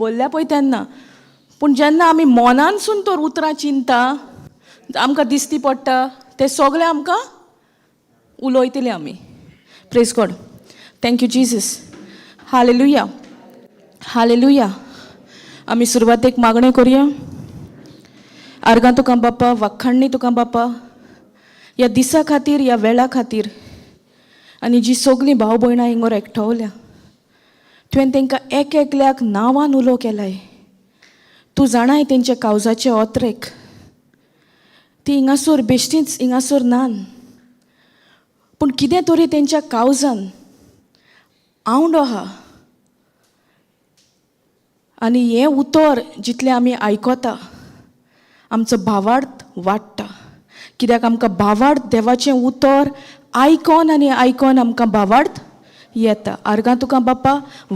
बोल्ल्या पळय तेन्ना. पूण जेन्ना आमी मनानसून तर उतरां चिंता आमकां दिसती पडटा तें सगळें आमकां उलयतले आमी. Praise God. Thank you Jesus. Hallelujah, hallelujah. आमी सुरवातेक मागणें करुया. आर्गां तुका बापा, वाखाणणी तुका बापा, ह्या दिसा खातीर, ह्या वेळा खातीर, आनी जी सगळीं भाव भयणां हिंगर एकठावल्या तुवें तांकां एक एकल्याक नांवान उलो केलाय. तूं जाणाय तेंच्या कावजाचे ओत्रेक ती हिंगासर बेश्टीच हिंगासर नान, पूण कितें तरी तेंच्या कावजान आवंडो आहा. आनी हें उतर जितलें आमी आयकता आमचो भावार्थ वाडटा. कित्याक आमकां भावार्थ देवाचें उतर आयकोन आनी आयकोन आमकां भावार्थ येता. आर्गां तुका बापा,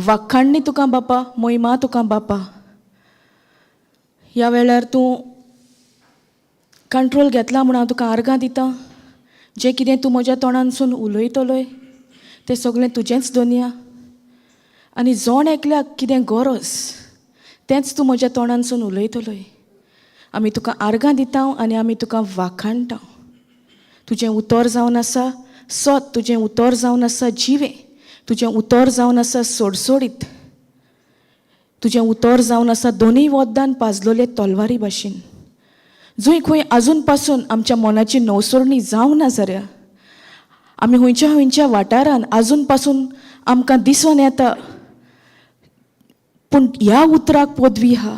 वाखाणणी तुका बापा, मोहिमा तुका बापा. ह्या वेळार तूं कंट्रोल घेतला म्हूण हांव तुका आर्गां दितां. जें कितें तूं म्हज्या तोंडानसून उलयतलोय तें सगळें तुजेंच दोनया, आनी जण एकल्याक कितें गरज तेंच तूं म्हज्या तोंडानसून उलयतलोय. आमी तुका आर्गां दिता आनी आमी तुका वाखाणटा. तुजें उतर जावन आसा सत, तुजें उतर जावन आसा जिवें, तुजें उतर जावन आसा सोडसोडीत, तुजें उतर जावन आसा दोनूय वद्दान पाजलोले तलवारी भाशेन. जंय खंय आजून पासून आमच्या मनाची नवसरणी जावंक ना जाल्यार आमी खंयच्या खंयच्या वाठारान आजून पासून आमकां दिसून येता, पूण ह्या उतराक पदवी आहा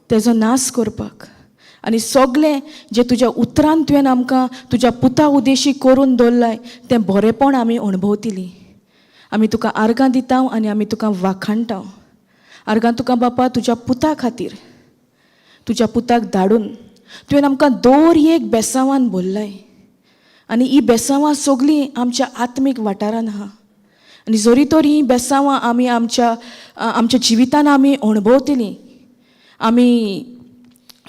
तेजो नाश करपाक. आनी सगळें जें तुज्या उतरान तुवें आमकां तुज्या पुता उदेशी करून दवरलाय तें बरेंपण आमी अणभवतलीं. आमी तुका आर्गां दिता आनी आमी तुका वाखाणटा. आर्गां तुका बापा तुज्या पुता खातीर, तुज्या पुताक धाडून तुवें आमकां दर एक बेसांवान भरलाय, आनी ही बेसांवां सगळीं आमच्या आत्मीक वाठारान आहा. आनी जरी तर हीं बेसांवां आमी आमच्या आमच्या जिवितान आमी अणभवतलीं, आमी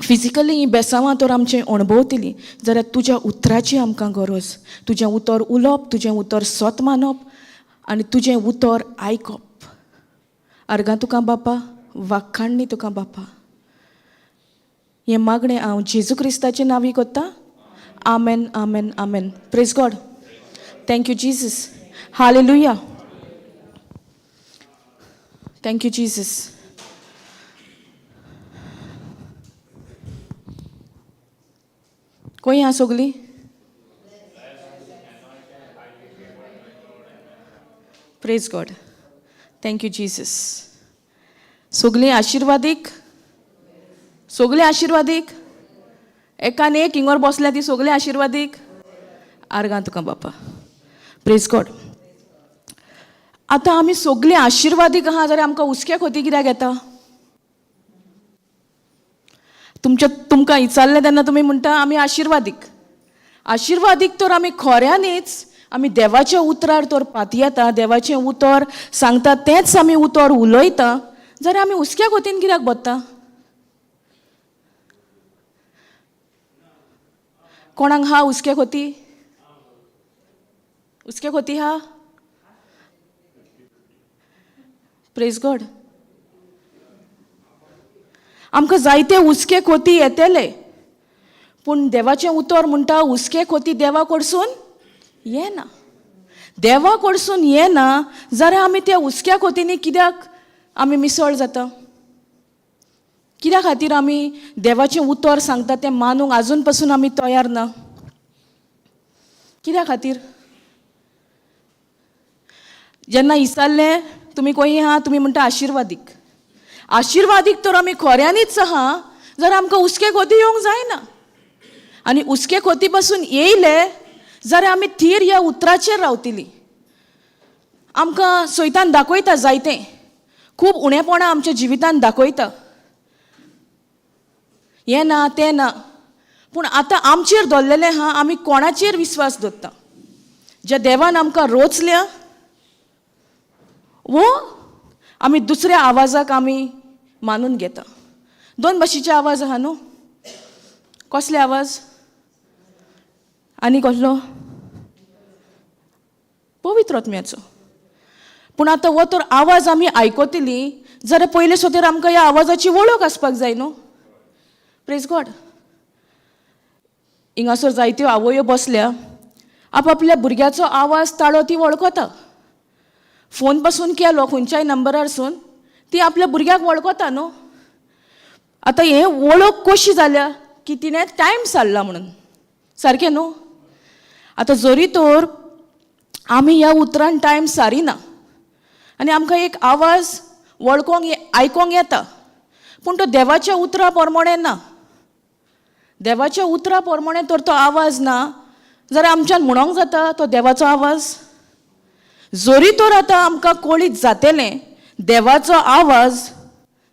फिजिकली हीं बेसांवां तर आमचें अणभवतलीं जाल्यार तुज्या उतराची आमकां गरज. तुजें उतर उलोवप, तुजें उतर सत मानप आनी तुजें उतर आयकप. आर्गां तुका बापा, वाखाणणी तुका बापा. हें मागणें हांव जेजू क्रिस्ताचे नांवी करता. आमेन, आमेन, आमेन. Praise God. Thank you Jesus. Hallelujah. Thank you Jesus. खंय आहा सगळीं? Praise God. Thank you Jesus. सगळीं आशिर्वादीक, सगळीं आशिर्वादीक, एकान एक हिंगर बसल्या ती सगळीं आशिर्वादीक. आर्गां तुका बापा. Praise God. आतां आमी सगळीं आशिर्वादीक आहा जाल्यार आमकां हुस्क्या खोती कित्याक येता? तुमच्या तुमकां विचारलें तेन्ना तुमी म्हणटा आमी आशिर्वादीक. आशिर्वादीक तर आमी खऱ्यांनीच आमी देवाच्या उतरार तर पातयेता, देवाचें उतर सांगता तेंच आमी उतर उलयता, जाल्यार आमी हुस्क्या खोतीन कित्याक बत्ता? कोणाक हा हुस्क्या खोती? हुस्क्या खोती हा? Praise God. आमकां जायते हुस्के खोती येतले, पूण देवाचें उतर म्हणटा हुस्के खोती देवा कडसून येना. देवा कडसून येना जाल्यार आमी त्या हुस्क्या खोतींनी कित्याक आमी मिसळ जाता? कित्या खातीर आमी देवाचें उतर सांगता तें मानूंक आजून पासून आमी तयार ना? कित्या खातीर? जेन्ना विचारलें तुमी खंय आहा, तुमी म्हणटा आशिर्वादीक. आशिर्वादीक तर आमी खऱ्यांनीच आहा जाल्यार आमकां हुस्के खोती येवंक जायना. आनी हुस्के खोती पासून येयले जाल्यार आमी थीर ह्या उतराचेर रावतली. आमकां सैतान दाखयता जायतें, खूब उणेपणां आमच्या जिवितान दाखयता, हें ना तें ना, पूण आतां आमचेर दवरलेलें आहा, आमी कोणाचेर विस्वास दवरता? ज्या देवान आमकां रोचल्या वो आमी दुसऱ्या आवाजाक आमी मानून घेता. दोन भाशेचे आवाज आहा न्हू? कसले आवाज आनी कसलो? पवित्र आत्म्याचो. पूण आतां हो तर आवाज आमी आयकतली जाल्यार पयले सोतेर आमकां ह्या आवाजाची वळख आसपाक जाय न्हू. प्रेज गॉड. हिंगासर जायत्यो आवयो बसल्या, आपापल्या भुरग्याचो आवाज ताळो ती वळखता. फोन पासून केलो खंयच्याय नंबरारसून ती आपल्या भुरग्याक वळखता न्हू. आतां हें वळख कशी जाल्या की तिणें टायम सारला म्हणून, सारकें न्हू. आतां जरी तर आमी ह्या उतरान टायम सारिना आनी आमकां एक आवाज वळखोंक आयकोंक येता, पूण तो देवाच्या उतरा प्रमाणें ना. देवाच्या उतरा प्रमाणें तर तो आवाज ना जाल्यार आमच्यान म्हणोंक जाता तो देवाचो आवाज? जरी तर आतां आमकां कळीत जातलें देवाचो आवाज,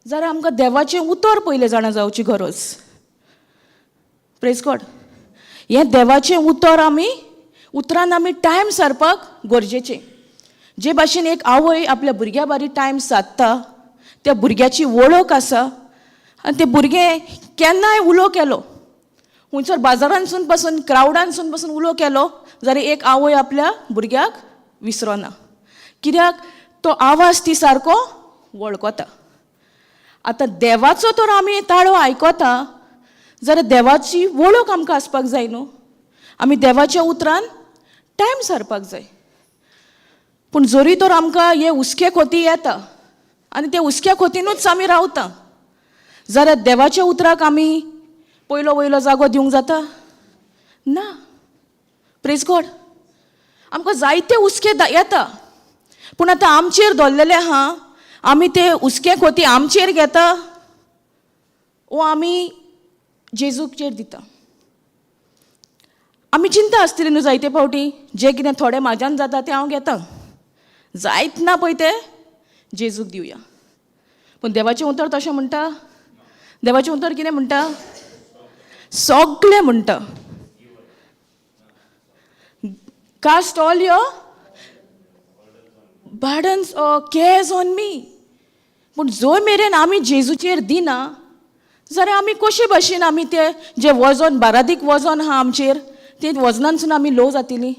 जाल्यार आमकां देवाचें उतर पयलें जाणा जावची गरज. प्रेज गॉड. हें देवाचें उतर आमी उतरान आमी टायम सारपाक गरजेचें. जे भाशेन एक आवय आपल्या भुरग्या बारी टायम सादता, त्या भुरग्याची वळख आसा आनी तें भुरगें केन्नाय उलो केलो, खंयसर बाजारांतसून पासून क्रावडानसून पासून उलो केलो जाल्यार एक आवय आपल्या भुरग्याक विसरोना, कित्याक तो आवाज ती सारको वळखता. आतां देवाचो तर आमी ताळो आयकता जाल्यार देवाची वळख आमकां आसपाक जाय न्हू. आमी देवाच्या उतरान टायम सारपाक जाय. पूण जरी तर आमकां हे हुस्के खोती येता आनी ते हुस्क्या खोतीनूच आमी रावता जाल्यार देवाच्या उतराक आमी पयलो वयलो जागो दिवंक जाता ना. प्रेज गॉड. आमकां जायते हुस्के येता, पूण आतां आमचेर दवरलेले आहा, आमी ते हुस्के खोती आमचेर घेता वो आमी जेजूचेर दिता. आमी चिंता आसतली न्हू जायते फावटी, जें कितें थोडें म्हाज्यान जाता तें हांव घेता, जायत ना पळय तें जेजूक दिवया. पूण देवाचें उतर तशें म्हणटा? देवाचें उतर कितें म्हणटा? सगलें म्हणटा. Cast all your burdens or cares on me. पूण जो मेरेन आमी जेजूचेर दिना जाल्यार आमी कशे भाशेन आमी ते जे वजन बारादीक वजन आहा आमचेर ते वजनानसून आमी लो जातली.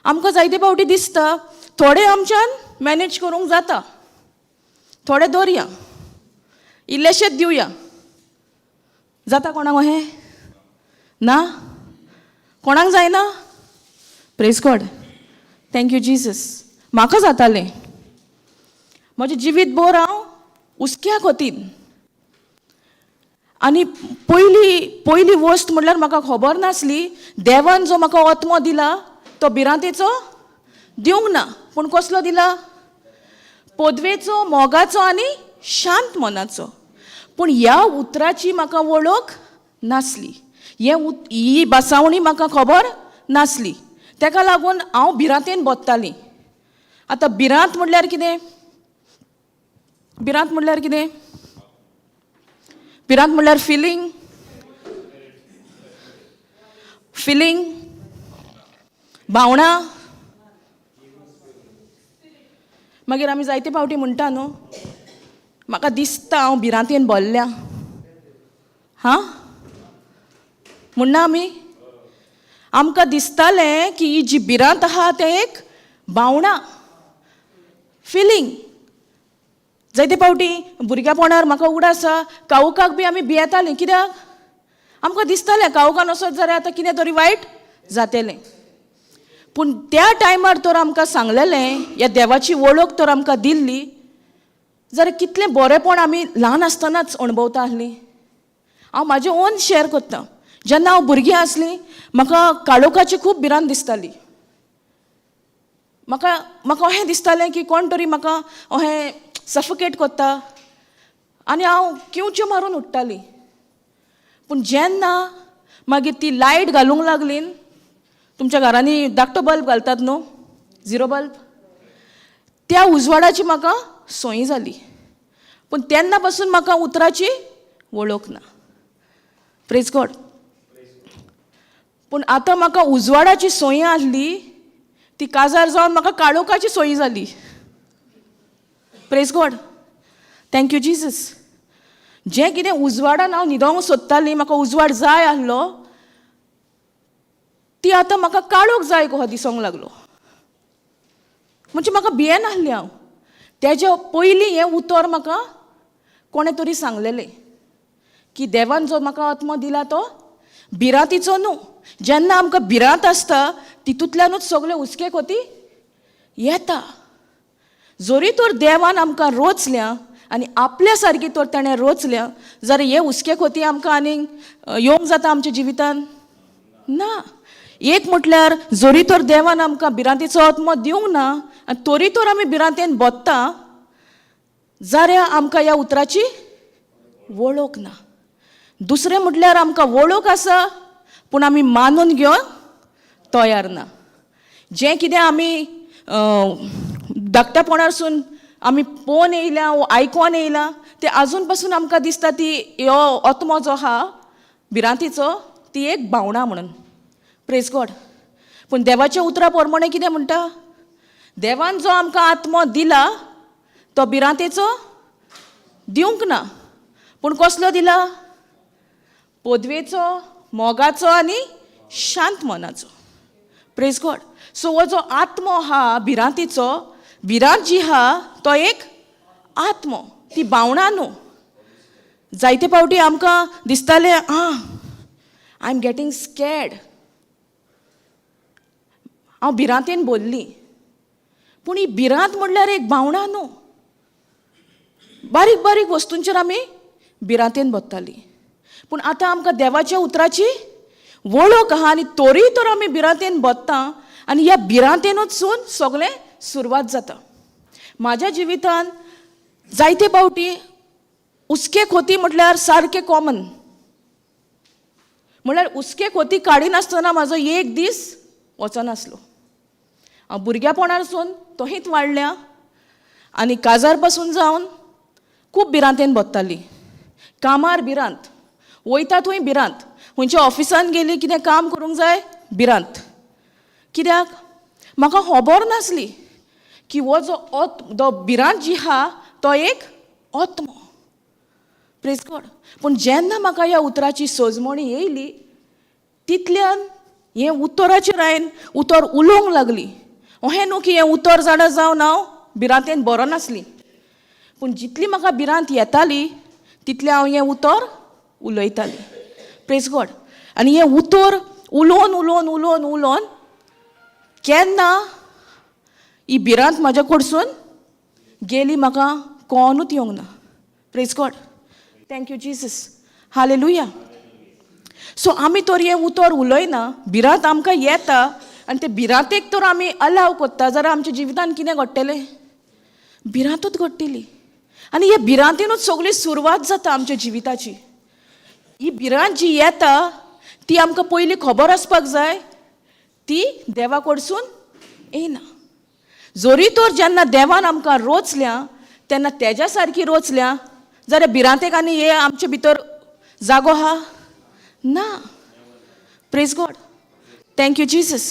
आमकां जायते फावटी दिसता थोडे आमच्यान मॅनेज करूंक जाता, थोडे दवरया, इल्लेशेच दिवया. जाता कोणाक अहें? ना, कोणाक जायना. Praise God. Thank you Jesus. म्हाका जातालें म्हजें जिवीत भर हांव हुस्क्या खोतीन. आनी पयली पयली वस्त म्हणल्यार म्हाका खबर नासली देवान जो म्हाका आत्मो दिला तो भिरांतेचो दिवंक ना, पूण कसलो दिला? पदवेचो, मोगाचो आनी शांत मनाचो. पूण ह्या उतराची म्हाका वळख नासली, हे ही बसावणी म्हाका खबर नासली, तेका लागून हांव भिरांतेन बोत्तालीं. आतां भिरांत म्हणल्यार कितें? भिरांत म्हणल्यार कितें? भिरांत म्हणल्यार फिलींग, फिलींग, भावणां. मागीर आमी जायते फावटी म्हणटा न्हू, म्हाका दिसता हांव भिरांतेन भरल्या. हां म्हणना आमी? आमकां दिसतालें की ही जी भिरांत आहा तें एक भावणां, फिलींग. जायते फावटी भुरग्यापणार म्हाका उगडास आसा, काळोखाक बी आमी भियेतालीं. कित्याक? आमकां दिसतालें काळोखान वचत जाल्यार आतां कितें तरी वायट जातलें. पूण त्या टायमार तर आमकां सांगलेलें, ह्या देवाची वळख तर आमकां दिल्ली जाल्यार कितलें बरेंपण आमी ल्हान आसतनाच अणभवता आसलीं. हांव म्हाजें ओन शेअर करतां. जेन्ना हांव भुरगीं आसलीं म्हाका काळोखाची खूब भिरांत दिसताली. म्हाका म्हाका अशें दिसतालें की कोण तरी म्हाका अशें सफोकेट करता आनी हांव किंवच्यो मारून उठ्ठालीं. पूण जेन्ना मागीर ती लायट घालूंक लागली, तुमच्या घरांनी धाकटो बल्ब घालतात न्हू, झिरो बल्ब, त्या उजवाडाची म्हाका सोयी जाली. पूण तेन्ना पासून म्हाका उतराची वळख ना. प्रेज गॉड. पूण आतां म्हाका उजवाडाची सोयी आसली, ती काजार जावन म्हाका काळोखाची सोयी जाली. Praise God. Thank you Jesus. जें कितें उजवाडान हांव न्हिदोंक सोदतालीं, म्हाका उजवाड जाय आसलो, ती आतां म्हाका काळोख जाय कसो दिसोंक लागलो. म्हणजे म्हाका भियेन आसलें हांव. तेज्या पयलीं हें उतर म्हाका कोणें तरी सांगलेलें की देवान जो म्हाका आत्मो दिला तो भिरांतीचो न्हू. जेन्ना आमकां भिरांत आसता तितूंतल्यानूच सगळे हुस्के खोती येता. जरी तर देवान आमकां रोचल्या आनी आपल्या सारकी तर ताणें रोचल्या जाल्यार हे हुस्के खोती आमकां आनीक येवंक जाता आमच्या जिवितान ना. एक म्हटल्यार जरी तर देवान आमकां भिरांतीचो आत्मो दिवंक ना आनी तरी तर आमी भिरांतेन बोत्ता जाल्यार आमकां ह्या उतराची वळख ना. दुसरें म्हटल्यार आमकां वळख आसा पूण आमी मानून घेवन तयार ना. जें कितें आमी धाकट्यापणारसून आमी पळोवन येयल्या वो आयकोन येयलां तें आजून पासून आमकां दिसता ती ह्यो आत्मो जो आहा भिरांतीचो ती एक भावणां म्हणून. Praise God. पूण देवाच्या उतरा प्रमाणे कितें म्हणटा, देवान जो आमकां आत्मो दिला तो भिरांतेचो दिवंक ना, पूण कसलो दिला? पदवेचो, मोगाचो आनी शांत मनाचो. Praise God. सो हो जो आत्मो आहा भिरांतीचो, भिरांत जी आहा तो एक आत्मो, ती भावणां न्हू. जायते फावटी आमकां दिसतालें I am getting scared, हांव भिरांतेन बोल्ली. पूण ही भिरांत म्हणल्यार एक भावणां न्हू. बारीक बारीक वस्तूंचेर आमी भिरांतेन बोत्तालीं. पूण आतां आमकां देवाच्या उतराची वळख आहा आनी तोरी तर आमी भिरांतेन बोत्ता आनी ह्या भिरांतेनूच सून सगळें सुरवात जाता. म्हाज्या जिवितान जायते फावटी हुस्के खोती म्हटल्यार सारकें कॉमन, म्हळ्यार हुस्के खोती काडिनासतना म्हाजो एक दीस वचनासलो. हांव भुरग्यापणारसून तोहींच वाडल्या आनी काजार पासून जावन खूब भिरांतेन बोत्ताली. कामार भिरांत, वयता थंय भिरांत, खंयच्या ऑफिसान गेली कितें काम करूंक जाय भिरांत. कित्याक म्हाका खबर नासली की हो जो जो भिरांत जी आहा तो एक आत्मो. Praise God. पूण जेन्ना म्हाका ह्या उतराची सजमणी येयली तितल्यान हें उतराचेर हांवें उतर उलोवंक लागली. अहें न्हू की हें उतर जाणा जावन हांव भिरांतेन बरो नासली, पूण जितली म्हाका भिरांत येताली तितलें हांव हें उतर उलयताली. Praise God. आनी हें उतर उलोवन उलोवन उलोवन उलोवन केन्ना ही भिरांत म्हाज्या कडसून गेली म्हाका कोणूच येवंक ना. Praise God. Thank you Jesus. Hallelujah. So आमी तर हें उतर उलयना, भिरांत आमकां येता आनी ते भिरांतेक तर आमी अलाव कोत्ता जाल्यार आमच्या जिवितान कितें घडटलें? भिरांतूच घडटली. आनी हे भिरांतेनूच सगळी सुरवात जाता आमच्या जिविताची. ही भिरांत जी येता ती आमकां पयलीं खबर आसपाक जाय, ती देवा कडसून येयना. जरी तर जेन्ना देवान आमकां रोचल्या तेन्ना तेज्या सारकी रोचल्या जाल्यार भिरांतेक आनी हे आमचे भितर जागो आहा ना. Praise God. Thank you Jesus.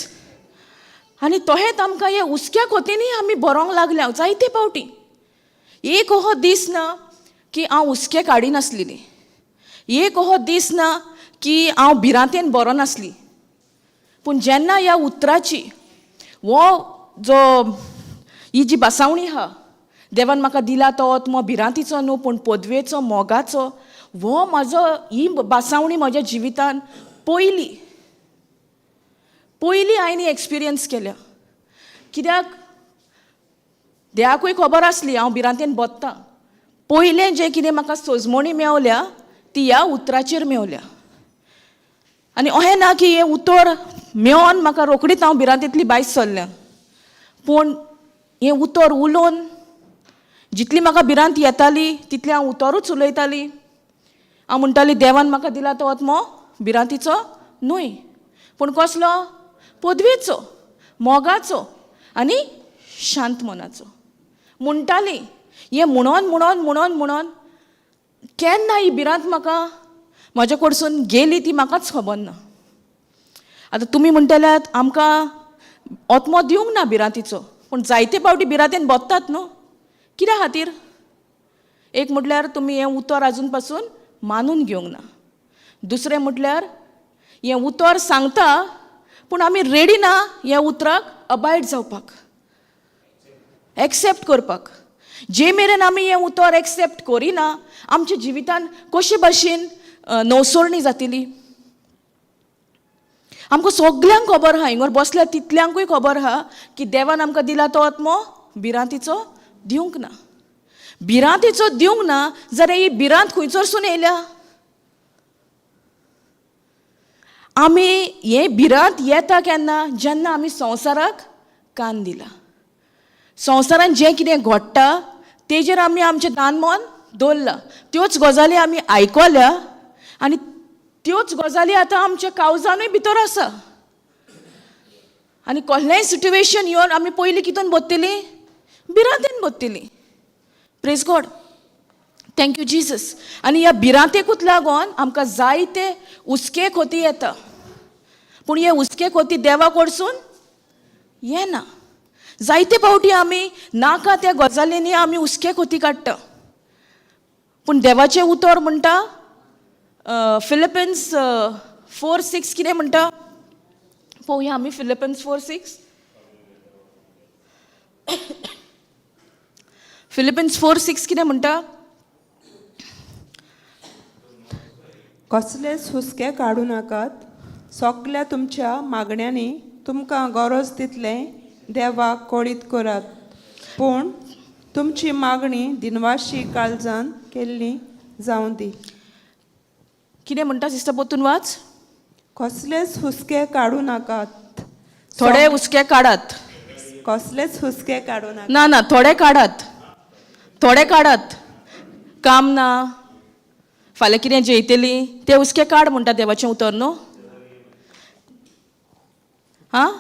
आनी तहेंच आमकां हे हुस्क्या खोतींनी आमी बरोवंक लागल्या जायते फावटी. एक हो दीस ना की हांव हुस्के काडिनासलेली, एक हो दीस ना की हांव भिरांतेन बरो नासली. पूण जेन्ना ह्या उतराची हो जो ही जी बसावणी आहा देवान म्हाका दिला तो आत्मो भिरांतीचो न्हू पूण पदवेचो, मोगाचो, हो म्हाजो ही बसावणी म्हज्या जिवितान पयली पयली हांवें एक्सपिरियन्स केल्या. कित्याक देवाकूय खबर आसली हांव भिरांतेन बोत्तां. पयलें जें कितें म्हाका सजमणी मेवल्या ती ह्या उतराचेर मेवल्या. आनी अहें ना की हें उतर मेवन म्हाका रोखडीच हांव भिरांतेंतली भायर सरल्या, पूण हें उतर उलोवन जितली म्हाका भिरांत येताली तितलें हांव उतरूच उलयताली. हांव म्हणटाली देवान म्हाका दिला तो आत्मो भिरांतीचो न्हय, पूण कसलो? पदवेचो, मोगाचो आनी शांत मनाचो म्हणटाली. हें म्हणोन म्हणोन म्हणोन म्हणोन केन्ना ही भिरांत म्हाका म्हज्या कडसून गेली ती म्हाकाच खबर ना. आतां तुमी म्हणटल्यात आमकां आत्मो दिवंक ना भिरांतीचो, पूण जायते फावटी भिरांतेन बोत्तात न्हू. कित्या खातीर? एक म्हटल्यार तुमी हें उतर आजून पासून मानून घेवंक ना. दुसरें म्हटल्यार हें उतर सांगता पूण आमी रेडी ना ह्या उतराक अबायड जावपाक, एक्सेप्ट करपाक. जे मेरेन आमी हें उतर एक्सेप्ट करिना, आमच्या जिवितान कशे भाशेन नवसरणी जातली? आमकां सगल्यांक खबर आहा, हिंगर बसल्या तितल्यांकूय खबर आहा की देवान आमकां दिला तो आत्मो भिरांतीचो दिवंक ना. भिरांतीचो दिवंक ना जाल्यार ही भिरांत खंयसरसून येयल्या? आमी हे भिरांत येता केन्ना? जेन्ना आमी संवसाराक कान दिला. संवसारान जें कितें घडटा तेजेर आमी आमचें दान मन दवरलां, त्योच गजाली आमी आयकल्या आनी त्योच गजाली आतां आमच्या कावजानूय भितर आसा. आनी कसलेंय सिट्युएशन येवन आमी पयलीं कितून बत्तली? भिरांतेन बत्तली. Praise God, thank you Jesus. आनी ह्या भिरांतेकूच लागून आमकां जायते हुस्के खोती येता, पूण हे हुस्के खोती देवा कडसून येना. जायते फावटी आमी नाका त्या गजालींनी आमी हुस्के खोती काडटा, पूण देवाचें उतर म्हणटा, फिलिपिन्स 4:6 कितें म्हणटा पळोवया आमी. फिलिपिन्स 4:6, फिलिपिन्स 4:6 कितें म्हणटा? कसलेच हुस्के काडूं नाकात, सगल्या तुमच्या मागण्यांनी तुमकां गरज तितलें देवाक कळीत करात, पूण तुमची मागणी दिनवाशी काळजान केल्ली जावं दी. कितें म्हणटा सिस्टर? परतून वाच. कसलेच हुस्के काडूं नाकात. थोडे हुस्के काडात. कसलेच हुस्के काडूं नाकात. ना ना, थोडे काडात, थोडे काडात. काम ना, फाल्यां कितें जेयतली, ते हुस्के काड म्हणटा देवाचें उतर न्हू. आं,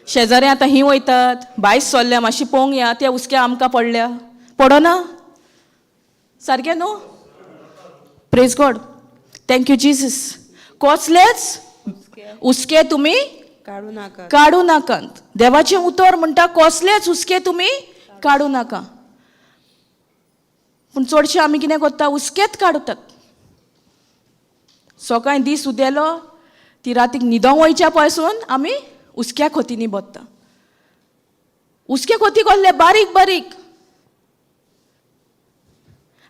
शेजारी आतां ही वयतात, भायस चल्ल्या, मातशी पळोवंक या, ते हुस्के आमकां पडल्या पडना सारकें न्हू? Praise God, thank you Jesus. कसलेच हुस्के तुमी काडूं नाकात. काडूं नाकात. देवाचें उतर म्हणटा, कसलेच हुस्के तुमी काडूं नाका. पूण चडशे आमी कितें करता? हुस्केच काडटात. सकाळीं दीस उदेलो ती रातीक न्हिदोंक वयच्या पासून आमी हुस्क्या खोतींनी बसता. हुस्के खोती कसले? बारीक बारीक.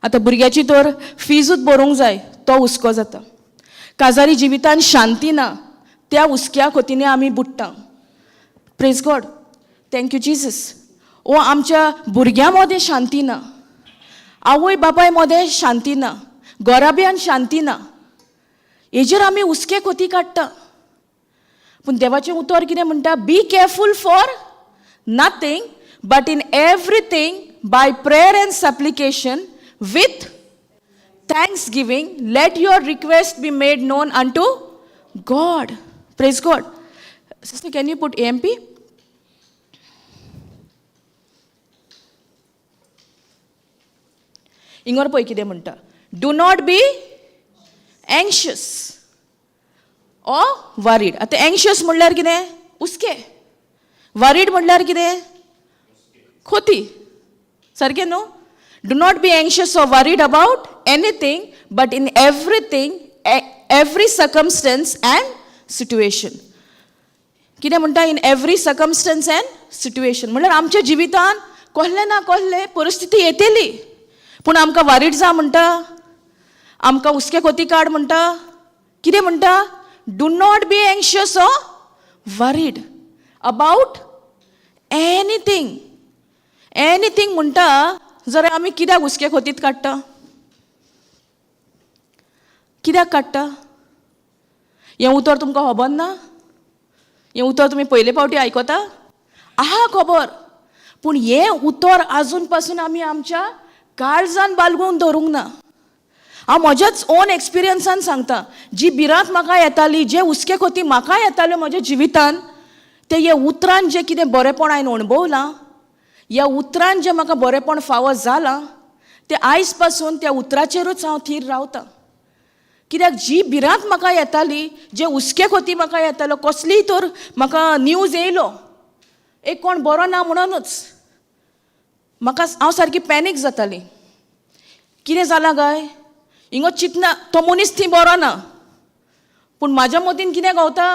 आतां भुरग्याची तर फिजूच भरूंक जाय, तो हुस्को जाता. काजारी जिवितान शांती ना, त्या हुस्क्या खोतींनी आमी बुडटा. Praise God, thank you Jesus. ओ आमच्या भुरग्यां मदें शांती ना, आवय बापाय मदें शांती ना, घराब्यान शांती ना, हेजेर आमी हुस्के खोती काडटा. पूण देवाचें उतर कितें म्हणटा? Be careful for nothing, but in everything by prayer and supplication with thanksgiving let your request be made known unto God. Praise God. Sister, can you put AMP? Inger पळय कितें म्हणटा. Do not be anxious or worried. आतां anxious म्हणल्यार कितें? हुस्के. Worried म्हणल्यार कितें? खोती. सारकें न्हू? Do not be anxious or worried about anything, but in everything, every circumstance and situation. कितें म्हणटा? In every circumstance and situation म्हणल्यार आमच्या जिवितान कसले ना कसले परिस्थिती येतली, पूण आमकां वरीड जा म्हणटा? आमकां हुस्के खोती काड म्हणटा? कितें म्हणटा? Do not be anxious or worried about anything. Anything म्हणटा जाल्यार आमी कित्याक हुस्के खोतीत काडटा? कित्याक काडटा? हें उतर तुमकां खबर ना? हें उतर तुमी पयले फावटी आयकता? आहा खबर, पूण हें उतर आजून पासून आमी आमच्या काळजान बालगून दवरूंक ना. हांव म्हज्याच ओन एक्सपिरियन्सान सांगता, जी भिरांत म्हाका येताली, जे हुस्के खोती म्हाका येताल्यो म्हज्या जिवितान, ते हे उतरान जें कितें बरेंपण हांवें अणभवलां, ह्या उतरान जें म्हाका बरेंपण फावो जालां, तें आयज पासून त्या उतराचेरूच हांव थीर रावतां. कित्याक जी भिरांत म्हाका येताली, जे हुस्के खोती म्हाका येतालो, कसलीय तर म्हाका न्यूज येयलो, एक कोण बरो ना म्हणूनच म्हाका हांव सारकी पॅनीक जाताली. कितें जालां काय हिंगा चिंतना, तो मनीस थंय बरो ना, पूण म्हाज्या मतीन कितें गावता?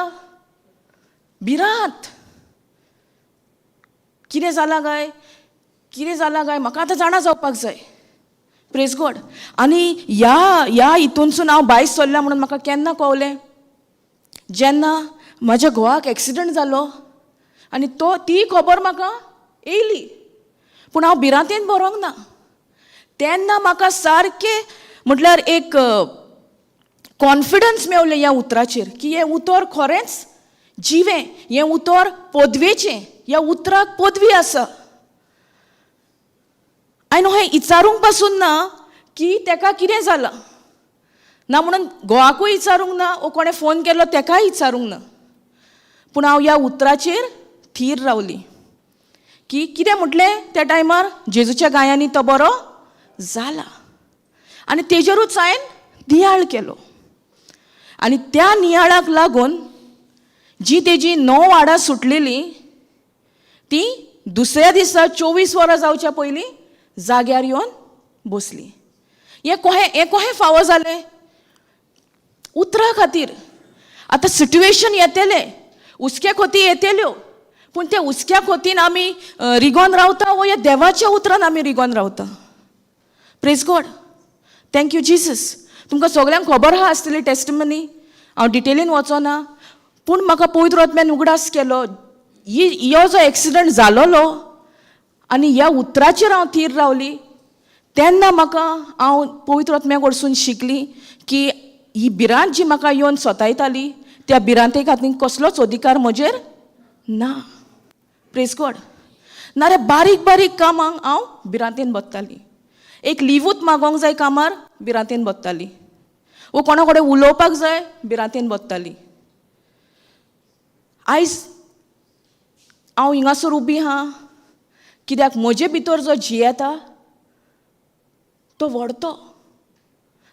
भिरांत. कितें जालां काय? कितें जालां काय म्हाका आतां जाणा जावपाक जाय. प्रेज गॉड. आनी ह्या ह्या हितूनसून हांव भायर सरलें म्हणून म्हाका केन्ना कवलें, जेन्ना म्हज्या घोवाक एक्सिडंट जालो आनी तो ती खबर म्हाका येयली, पूण हांव भिरांतेन बरोंक ना. तेन्ना म्हाका सारकें म्हटल्यार एक कॉन्फिडन्स मेवलें ह्या उतराचेर की हें उतर खरेंच जिवें, हें उतर पदवेचें, ह्या उतराक पदवी आसा. हांवें हें इचारूंक पासून ना की तेका कितें जालां ना म्हणून घोवाकूय इचारूंक ना वो कोणें फोन केलो तेकाय इचारूंक ना, पूण हांव ह्या उतराचेर थीर रावली की कितें म्हटलें त्या टायमार जेजूच्या गायांनी तो बरो जाला आनी तेजेरूच हांवें नियाळ केलो. आनी त्या नियाळाक लागून जी तेजी 9 हाडां सुटलेलीं ती दुसऱ्या दिसा 24 वरां जावच्या पयलीं जाग्यार येवन बसली. हें कोहें, हें कोहें फावो जालें? उतरा खातीर. आतां सिट्युएशन येतलें, हुस्क्या खोती येतल्यो, पूण त्या हुस्क्या खोतीन आमी रिगोन रावता वो ह्या देवाच्या उतरान आमी रिगोन रावता? Praise God, thank you Jesus. तुमकां सगल्यांक खबर आहा आसतली टेस्टमनी, हांव डिटेलीन वचोना, पूण म्हाका पवित्र आत्म्यान उगडास केलो ही हो जो एक्सिडंट जालोलो आनी ह्या उतराचेर हांव थीर रावली तेन्ना म्हाका हांव पवित्र आत्म्या कडसून शिकली की ही भिरांत जी म्हाका येवन सतायताली त्या भिरांते खातीर कसलोच अधिकार म्हजेर ना. Praise God. नाजाल्यार बारीक बारीक कामांक हांव भिरांतेन बसताली. एक लिवूत मागोंक जाय कामार भिरांतेन बसताली, वो कोणा कडेन उलोवपाक जाय भिरांतेन बसताली. आयज हांव हिंगासर उबी आहा कित्याक म्हजे भितर जो जियेता तो व्हडतो.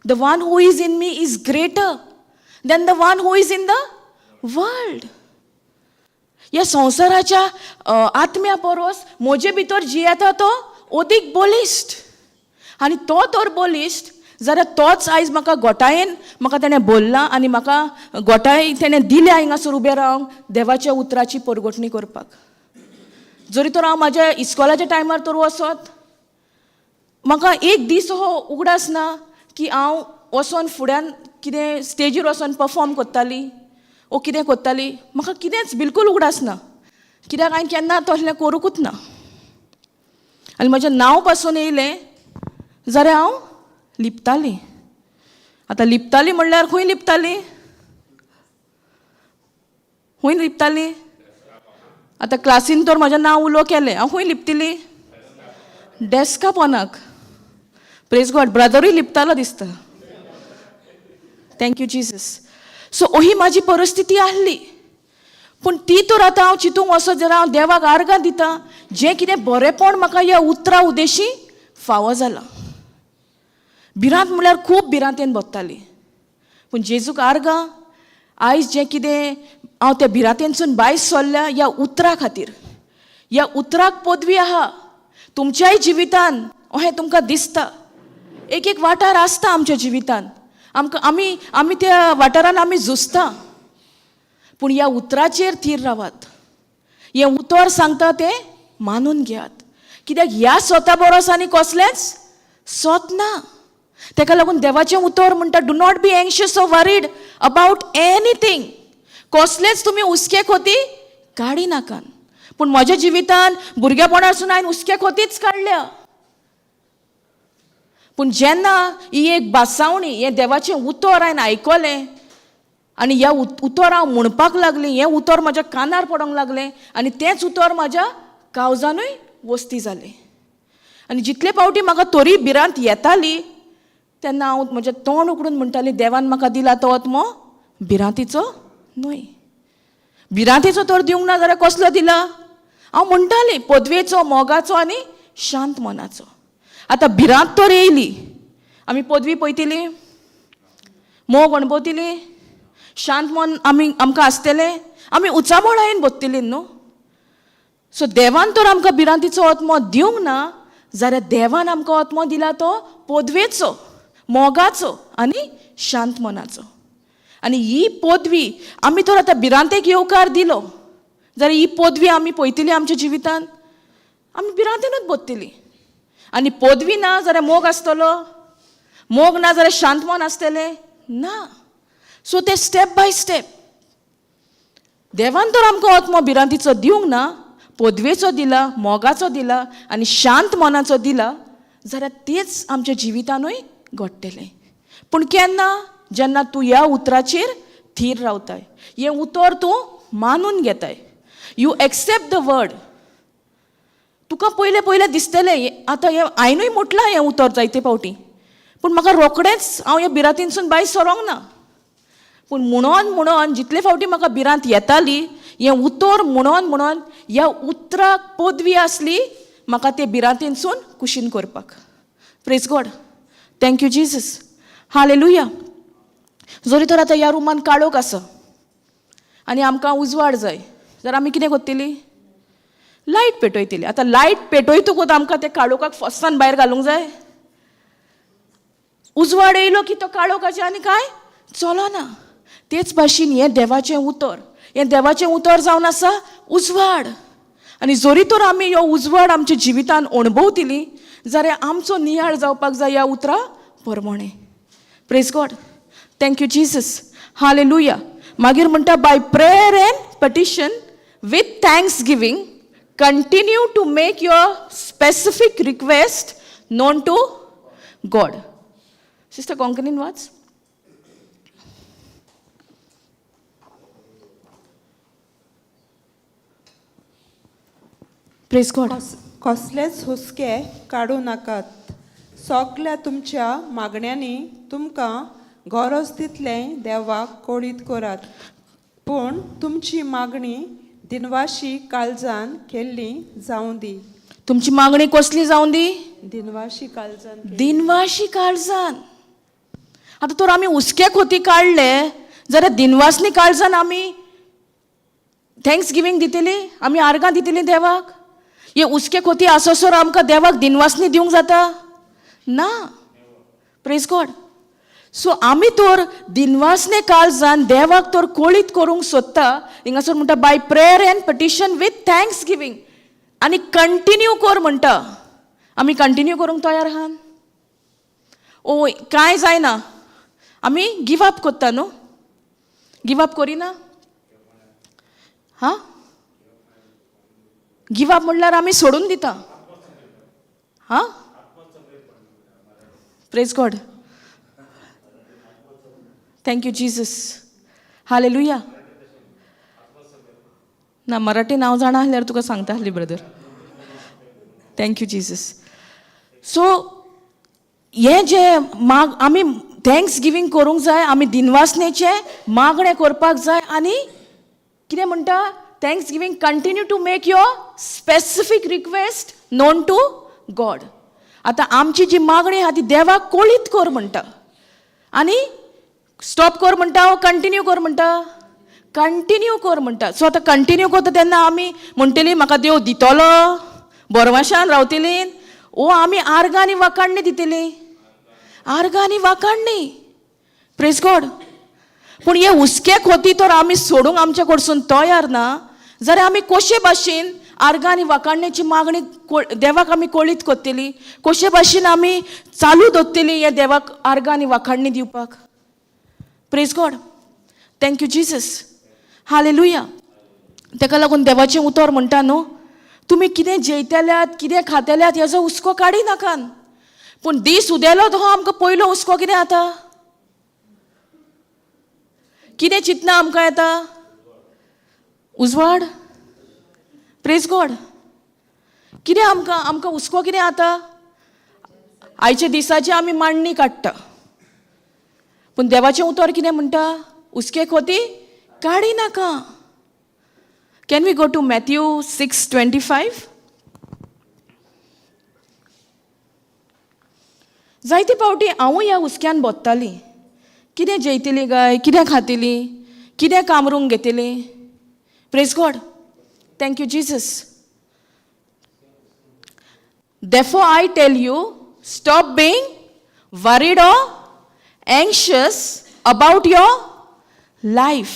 The one who is in me is greater than the one who is in the world. ह्या संवसाराच्या आत्म्या परस म्हजे भितर जियेता तो अदीक बलिश्ट, आनी तो तर बलिश्ट जाल्यार तोच आयज म्हाका गोटायेन म्हाका तेणें बोल्ला आनी म्हाका गोटाय तेणें दिल्या हिंगासर उबें रावंक देवाच्या उतराची परगटणी करपाक. जरी तर हांव म्हाज्या इस्कॉलाच्या टायमार तर वचत म्हाका एक दीस हो उगडास ना की हांव वचोन फुड्यान कितें स्टेजीर वचोन परफॉर्म करताली वो कितें करताली, म्हाका कितेंच बिलकूल उगडास ना कित्याक हांवें केन्ना तसलें करूंकूच ना. आनी म्हजें नांव पासून येयलें जाल्यार हांव लिपतालीं. आतां लिपतालीं म्हणल्यार खंय लिपतालीं, खंय लिपतालीं? आतां क्लासीन तर म्हजें नांव उलो केलें, हांव खंय लिपतली? डेस्का पोनाक. प्रेज गॉड, ब्रदरूय लिपतालो दिसता. Thank you Jesus. सो ही म्हाजी परिस्थिती आहली, पूण ती तर आतां हांव चिंतूंक वचत जाल्यार हांव देवाक आर्गां दिता जें कितें बरेंपण म्हाका ह्या उतरा उदेशी फावो जालां. भिरांत म्हणल्यार खूब भिरांतेन बसताली, पूण जेजूक आर्गां आयज जें कितें हांव त्या भिरांतेनसून भायर सरल्या ह्या उतरा खातीर. ह्या उतराक पदवी आहा. तुमच्याय जिवितान अहें तुमकां दिसता, एक एक वाठार आसता आमच्या जिवितान, आमकां आमी आमी त्या वाठारान आमी झुजता, पूण ह्या उतराचेर थीर रावात. हें उतर सांगता तें मानून घेयात, कित्याक ह्या स्वता बरोस आनी कसलेंच सोत ना. तेका लागून देवाचें उतर म्हणटा, do not be anxious or worried about anything. कसलेच तुमी हुस्के खोती काडी नाकात. पूण म्हज्या जिवितान भुरगेपणासून हांवें हुस्के खोतीच काडल्या, पूण जेन्ना ही एक बासावणी हें देवाचें उतर हांवें आयकलें आनी ह्या उतर हांव म्हणपाक लागलें, हें उतर म्हज्या कानार पडोंक लागलें आनी तेंच उतर म्हज्या कावजानूय वस्ती जालें. आनी जितले फावटी म्हाका तरी भिरांत येताली तेन्ना हांव म्हजें तोंड उगडून म्हणटालें, देवान म्हाका दिला तो आत्मो भिरांतीचो न्हय. भिरांतीचो तर दिवंक ना जाल्यार कसलो दिला? हांव म्हणटालें पदवेचो, मोगाचो आनी शांत मनाचो. आतां भिरांत तर येयली, आमी पदवी पळयतली, मोग अणभवतली, शांत मन आमी आमकां आसतलें, आमी उचांबळायेन बसतली न्हू. सो देवान तर आमकां भिरांतीचो आत्मो दिवंक ना जाल्यार देवान आमकां आत्मो दिला तो पदवेचो, मोगाचो आनी शांत मनाचो. आनी ही पदवी आमी तर आतां भिरांतेक येवकार दिलो जाल्यार ही पदवी आमी पळयतली आमच्या जिवितान. आमी भिरांतेनूच बदतली. आनी पदवी ना जाल्यार मोग आसतलो, मोग ना जाल्यार शांत मन आसतलें ना. सो ते स्टेप बाय स्टेप देवान तर आमकां आत्मो भिरांतीचो दिवंक ना, पदवेचो दिला, मोगाचो दिला आनी शांत मनाचो दिला, जाल्यार तेच आमच्या जिवितानूय घडटलें. पूण केन्ना? जेन्ना तूं ह्या उतराचेर थीर रावताय, हें उतर तूं मानून घेताय, you accept the word. तुका पयलें पयलें दिसतलें आतां हें हांवेनूय म्हटलां हें उतर जायते फावटी, पूण म्हाका रोखडेंच हांव ह्या भिरांतीनसून भायर सरोंक ना. पूण म्हणोन म्हणोन जितले फावटी म्हाका भिरांत येताली, हें उतर म्हणोन म्हणोन ह्या उतराक पदवी आसली म्हाका ते भिरांतीनसून कुशीन करपाक. Praise God, thank you Jesus, hallelujah. जरी तर आतां ह्या रुमान काळोख आसा आनी आमकां उजवाड जाय, जाल्यार आमी कितें करतली? लायट पेटयतली. आतां लायट पेटयतकूच आमकां ते काळोखाक फस्सान भायर घालूंक जाय. उजवाड येयलो की तो काळोखाचें आनी कांय चलना. तेच भाशेन हें देवाचें उतर, हें देवाचें उतर जावन आसा उजवाड. आनी जरी तर आमी ह्यो उजवाड आमच्या जिवितान अणभवतली जाल्यार आमचो नियाळ जावपाक जाय ह्या उतरा प्रमाणें. Praise God, thank you Jesus, hallelujah. मागीर म्हणटा by prayer and petition with thanksgiving continue to make your specific request known to God. Sister कोंकणीन वाच. Praise God. कसलेच हुस्के काडूं नाकात, सगल्या तुमच्या मागण्यांनी तुमकां गरज तितलें देवाक कळीत करात, पूण तुमची मागणी दिनवाशी काळजान केल्ली जावं दी. तुमची मागणी कसली जावं दी? दिनवाशी काळजान. दिनवाशी काळजान. आतां तर आमी हुस्के खोती काडले जाल्यार दिनवासनी काळजान आमी thanks giving दितली, आमी आर्गां दितली देवाक. हे हुस्के खोती आसोसर आमकां देवाक दिनवासनी दिवंक जाता ना. Praise God. सो आमी तर दिनवासने काळजान देवाक तर कळीत करूंक सोदता. हिंगासर म्हणटा by prayer and petition with thanksgiving आनी कंटिन्यू कर म्हणटा. आमी कंटिन्यू करूंक तयार आहात? ओ कांय जायना, आमी गिव अप करता न्हू? गिव अप करिना? हां, गिव अप म्हणल्यार आमी सोडून दिता. हां, praise God, thank you Jesus, hallelujah. ना मराठी नांव जाणा आसल्यार तुका सांगता आसली brother. Thank you Jesus. So हें जें माग आमी thanks giving करूंक जाय, आमी दिनवासनेचें मागणें करपाक जाय. आनी कितें म्हणटा? Thanksgiving continue to make your specific request known to God. आतां आमची जी मागणी आहा ती देवाक कळीत कर म्हणटा. आनी स्टॉप कर म्हणटा वो कंटिन्यू कर म्हणटा? कंटिन्यू कर म्हणटा. सो आतां कंटिन्यू करता तेन्ना आमी म्हणटली म्हाका देव दितलो, बरवाशान रावतली, ओ आमी आर्गां आनी वाखाणणी दितली, आर्गां आनी वाखाणणी. Praise God. पूण हे हुस्के खोती तर आमी सोडूंक आमच्या कडसून तयार ना जाल्यार आमी कशे भाशेन आर्गां आनी वाखाणण्याची मागणी देवाक आमी कळीत करतली, कशे भाशेन आमी चालू दवरतली हे देवाक आर्गां आनी वाखाणणी दिवपाक. Praise God, thank you Jesus, hallelujah. तेका लागून देवाचें उतर म्हणटा न्हू, तुमी कितें जेयतल्यात कितें खातल्यात हेजो हुस्को काडी नाकात, पूण दीस उदेलो तो आमकां पयलो हुस्को कितें जाता? कितें चिंतना आमकां येता? उजवाड. प्रेज गॉड. कितें आमकां आमकां हुस्को कितें जाता? आयच्या दिसाची आमी मांडणी काडटा, पूण देवाचें उतर कितें म्हणटा? हुस्के खोती काडी नाका. Can we go to Matthew 6:25? जायते फावटी हांवूय ह्या हुस्क्यान बोत्ताली, कितें जेयतली काय, कितें खातली, कितें कामरूंक घेतली. Praise God, thank you Jesus. Therefore I tell you, stop being worried or anxious about your life.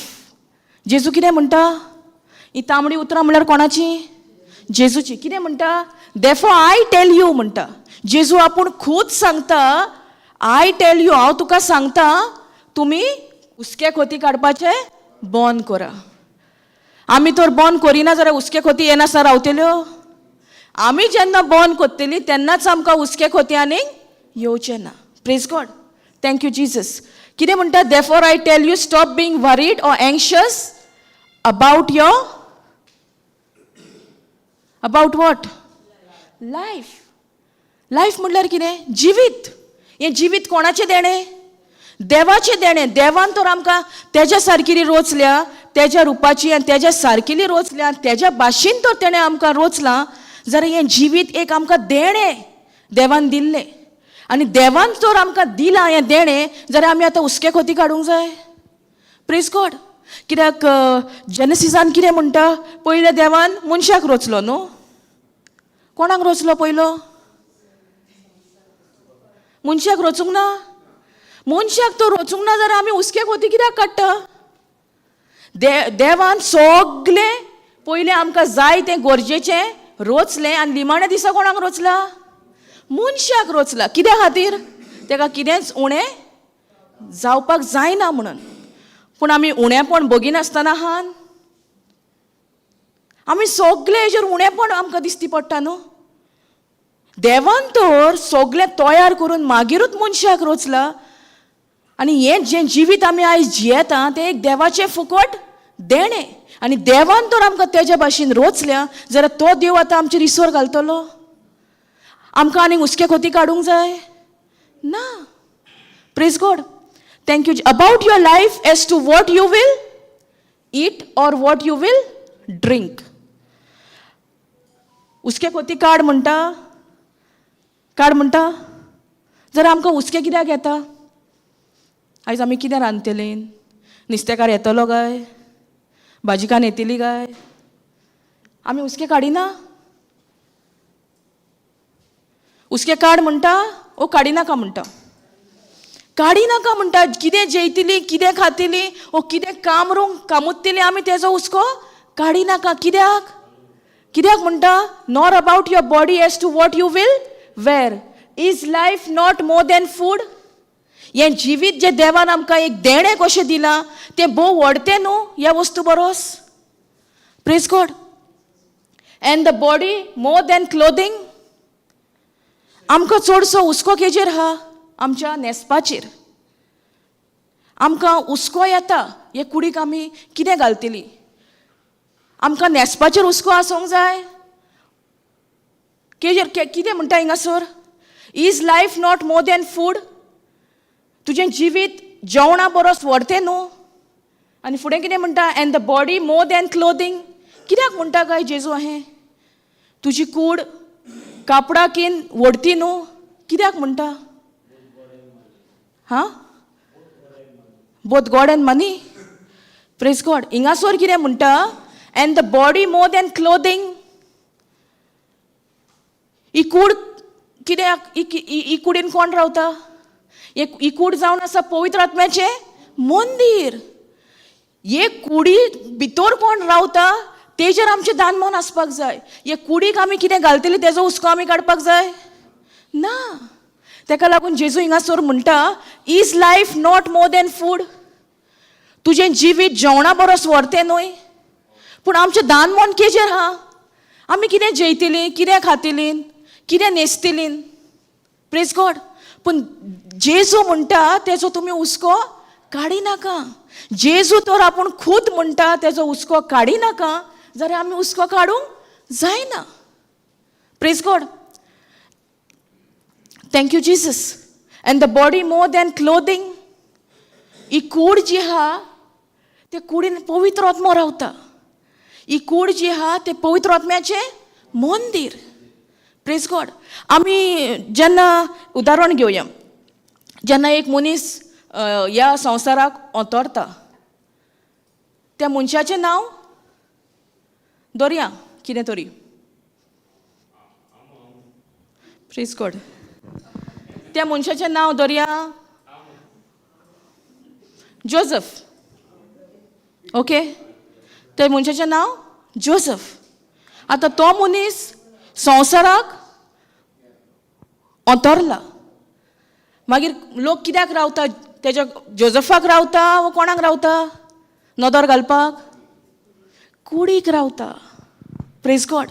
जेजू कितें म्हणटा? ही तांबडी उतरां म्हणल्यार कोणाची? जेजूची. कितें म्हणटा? देरफॉर I tell you म्हणटा जेजू. आपूण खूद सांगता, I tell you, हांव तुका सांगता, तुमी हुस्के खोती काडपाचें बंद करा. आमी तर बंद करिना जाल्यार हुस्के खोती येनासतना रावतल्यो? आमी जेन्ना बंद करतली तेन्नाच आमकां हुस्के खोती आनीक येवचें ना. Praise God, thank you Jesus. कितें म्हणटा? Therefore I tell you, stop being worried or anxious about your, about what? Life. Life म्हणल्यार कितें? जिवीत. हें जिवीत कोणाचें देणें? देवाचें देणें. देवान तर आमकां तेज्या सारकेली रोचल्या, तेज्या रुपाची आनी तेज्या सारकेली रोचल्या आनी तेज्या भाशेन तर तेणें आमकां रोचलां, जाल्यार हें जिवीत एक आमकां देणें देवान दिल्लें. आनी देवान तर आमकां दिलां हें देणें, जाल्यार आमी आतां हुस्के खोती काडूंक जाय? प्रेज गॉड. कित्याक जेनसिसान कितें म्हणटा? पयल्या देवान मनशाक रोचलो न्हू. कोणाक रोचलो पयलो? मनशाक रोचूंक ना? मनशाक तो रोचूंक ना जाल्यार आमी हुस्के खोती कित्याक काडटा? देवान सगलें पयलें आमकां जाय तें गरजेचें रोचलें आनी निमाण्या दिसा कोणाक रोचला? मनशाक रोचला. कित्या खातीर? तेका कितेंच उणें जावपाक जायना म्हणून. पूण आमी उणेपण बगिनासतना आहान. आमी सगळे हेजेर उणेपण आमकां दिसती पडटा न्हू. देवान तर सगळें तयार करून मागीरूच मनशाक रोचला आनी हें जें जिवीत आमी आयज जियेता तें एक देवाचें फुकट देणें. आनी देवान तर आमकां तेज्या भाशेन रोचल्या जाल्यार तो देव आतां आमचेर इसवर घालतलो? आमकां आनीक हुस्के खोती काडूंक जाय ना. Praise God, thank you. About your life as to what you will eat or what you will drink. हुस्के खोती काड म्हणटा, काड म्हणटा जाल्यार आमकां हुस्के कित्याक येता? आयज आमी कितें रांदतलीं? नुस्तेकार येतलो काय? भाजीकान्न येतली काय? आमी हुस्के काडिना? हुस्के काड म्हणटा ओ काडिनाका म्हणटा? काडिनाका म्हणटा. कितें जेयतली, कितें खातली ओ कितें कामरूंक कामुत्तली आमी, तेजो हुस्को काडिनाका. कित्याक? कित्याक म्हणटा? Nor about your body as to what you will wear. Is life not more than food? हें जिवीत जें देवान आमकां एक देणें कशें दिलां तें भोव व्हडतें न्हू ह्या वस्तू boroughs. Praise God. And the body more than clothing. आमकां चडसो हुस्को केजेर आहा? आमच्या न्हेसपाचेर आमकां हुस्को येता. हे कुडीक आमी कितें घालतली? आमकां न्हेसपाचेर हुस्को आसूंक जाय? केजेर? कितें म्हणटा हिंगासर? Is life not more than food? तुजें जिवीत जेवणा बरोस व्हरतें न्हू. आनी फुडें कितें म्हणटा? And the body more than clothing. कित्याक म्हणटा काय जेजू हें? तुजी कूड कापडाकीन व्हडती न्हू. कित्याक म्हणटा? हां, both God and money. Praise God. हिंगासर कितें म्हणटा? And the body more than clothing. ही कूड कित्याक? ही कुडीन कोण रावता? ही कूड जावन आसा पवित्र आत्म्याचें मंदीर. हे कुडी भितर कोण रावता तेजेर आमचें दानमन आसपाक जाय. हे कुडीक आमी कितें घालतली तेजो हुस्को आमी काडपाक जाय ना. तेका लागून जेजू हिंगासर म्हणटा, is life not more than food? तुजें जिवीत जेवणा बरोस व्हरतें न्हय. पूण आमचें दानमन केजेर आहा? आमी कितें जेयतलीं, कितें खातलीं, कितें न्हेसतलीं? प्रेज गॉड. पूण जेजू म्हणटा तेजो तुमी हुस्को काडिनाका. जेजू तर आपूण खूद म्हणटा तेजो हुस्को काडिनाका, जाल्यार आमी हुस्को काडूंक जायना. Praise God, thank you Jesus. And the body more than clothing. ही कूड जी आहा ते कुडीन पवित्र आत्मो रावता. ही कूड जी आहा ते पवित्र आत्म्याचें मंदीर. प्रेज गॉड. आमी जेन्ना उदाहरण घेवया, जेन्ना एक मनीस ह्या संवसाराक अंतरता, त्या मनशाचें नांव दवरया कितें तरी. प्रेज गॉड. त्या मनशाचें नांव दवरया जोजफ. ओके, त्या मनशाचें नांव जोजफ. आतां तो मनीस संवसाराक अंतरला. मागीर लोक कित्याक रावता? तेज्या जोजफाक रावता वो कोणाक रावता नदर घालपाक? कुडीक रावता. Praise God.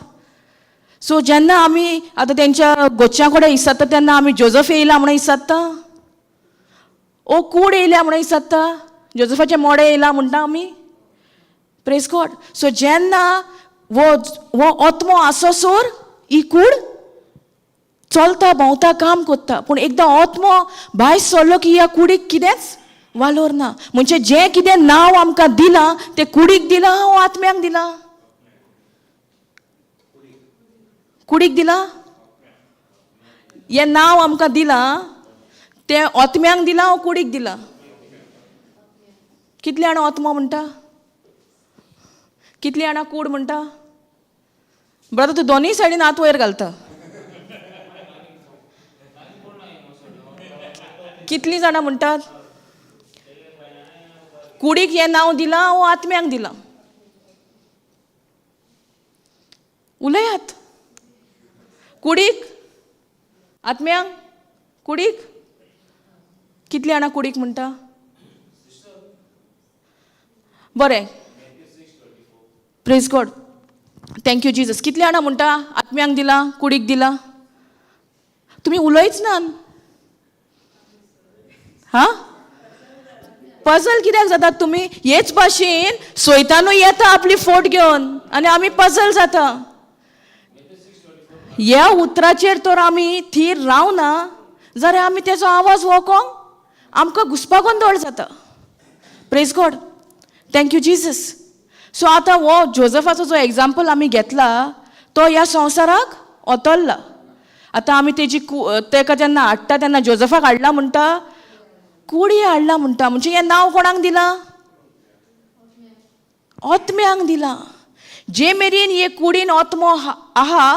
सो जेन्ना आमी आतां तेंच्या गोच्या कडेन इसाता तेन्ना आमी जोजफ येयला म्हणून इसाता, ओ कूड येयल्या म्हणून इसाता, जोजफाचें मोडें येयला म्हणटा आमी. Praise God. सो जेन्ना वो हो आत्मो आसोसोर ही कूड चलता, भोंवता, काम करता. पूण एकदां आत्मो भायर सरलो की ह्या कुडीक कितेंच वालोर ना. म्हणजे जें कितें नांव आमकां दिलां तें कुडीक दिलां वो आत्म्याक दिलां? कुडीक दिलां. हें नांव आमकां दिलां तें आत्म्यांक दिलां वो कुडीक दिलां? कितलीं जाणां आत्मो म्हणटा? कितलीं जाणां कूड म्हणटा? ब्रदर, तूं दोनूय सायडीन हात वयर घालता. कितलीं जाणां म्हणटात कुडीक हें नांव दिलां वो आत्म्यांक दिलां? उलयात. कुडीक, आत्म्यांक, कुडीक. कितलीं जाणां कुडीक म्हणटा? बरें, praise God, thank you Jesus. कितलीं जाणां म्हणटा आत्म्यांक दिलां, कुडीक दिलां? तुमी उलयच ना. हा, पजल कित्याक जातात तुमी? हेच भाशेन सोयतानूय येता आपली फोट घेवन आनी आमी पजल जाता. ह्या उतराचेर तर आमी थीर रावना जाल्यार आमी तेजो आवाज वळखोंक आमकां घुस्पागोंदळ जाता. Praise God, thank you Jesus. So आतां हो जोजफाचो जो एग्जाम्पल आमी घेतला तो ह्या संवसाराक ओतरला. आतां आमी तेजी तेका जेन्ना हाडटा तेन्ना जोजफाक हाडला म्हणटा, कुडी हाडला म्हणटा. म्हणजे हें नांव कोणाक दिलां? आत्म्यांक दिलां. जे मेरेन हे कुडीन आत्मो आहा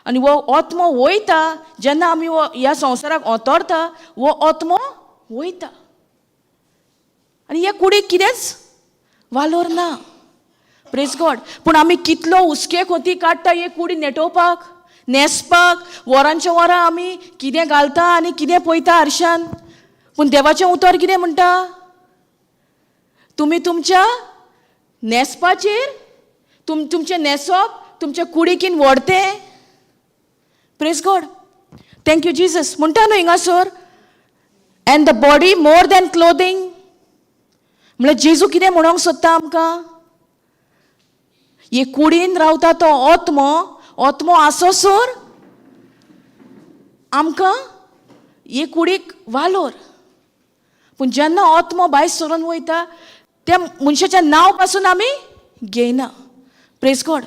आनी हो आत्मो वयता, जेन्ना आमी हो ह्या संवसाराक ओतरता हो आत्मो वयता आनी ह्या कुडीक कितेंच वालोर ना. Praise God. पूण आमी कितलो हुस्के खोती काडटा हे कुडी नेटोवपाक, न्हेसपाक. वरांच्या वरां आमी कितें घालता आनी कितें पळयता आरशान. पूण देवाचें उतर कितें म्हणटा? तुमी तुमच्या न्हेसपाचेर, तुमचें न्हेसप तुमच्या कुडीकीन व्हडतें. Praise God, thank you Jesus. म्हणटा न्हू हिंगासर, and the body more than clothing. म्हणल्यार जेजू कितें म्हणोंक सोदता आमकां? हे कुडीन रावता तो आत्मो, आत्मो आसोसर आमकां हे कुडीक वालोर. पूण जेन्ना आत्मो भायर सरून वयता त्या मनशाचें नांव पासून आमी घेयना. Praise God,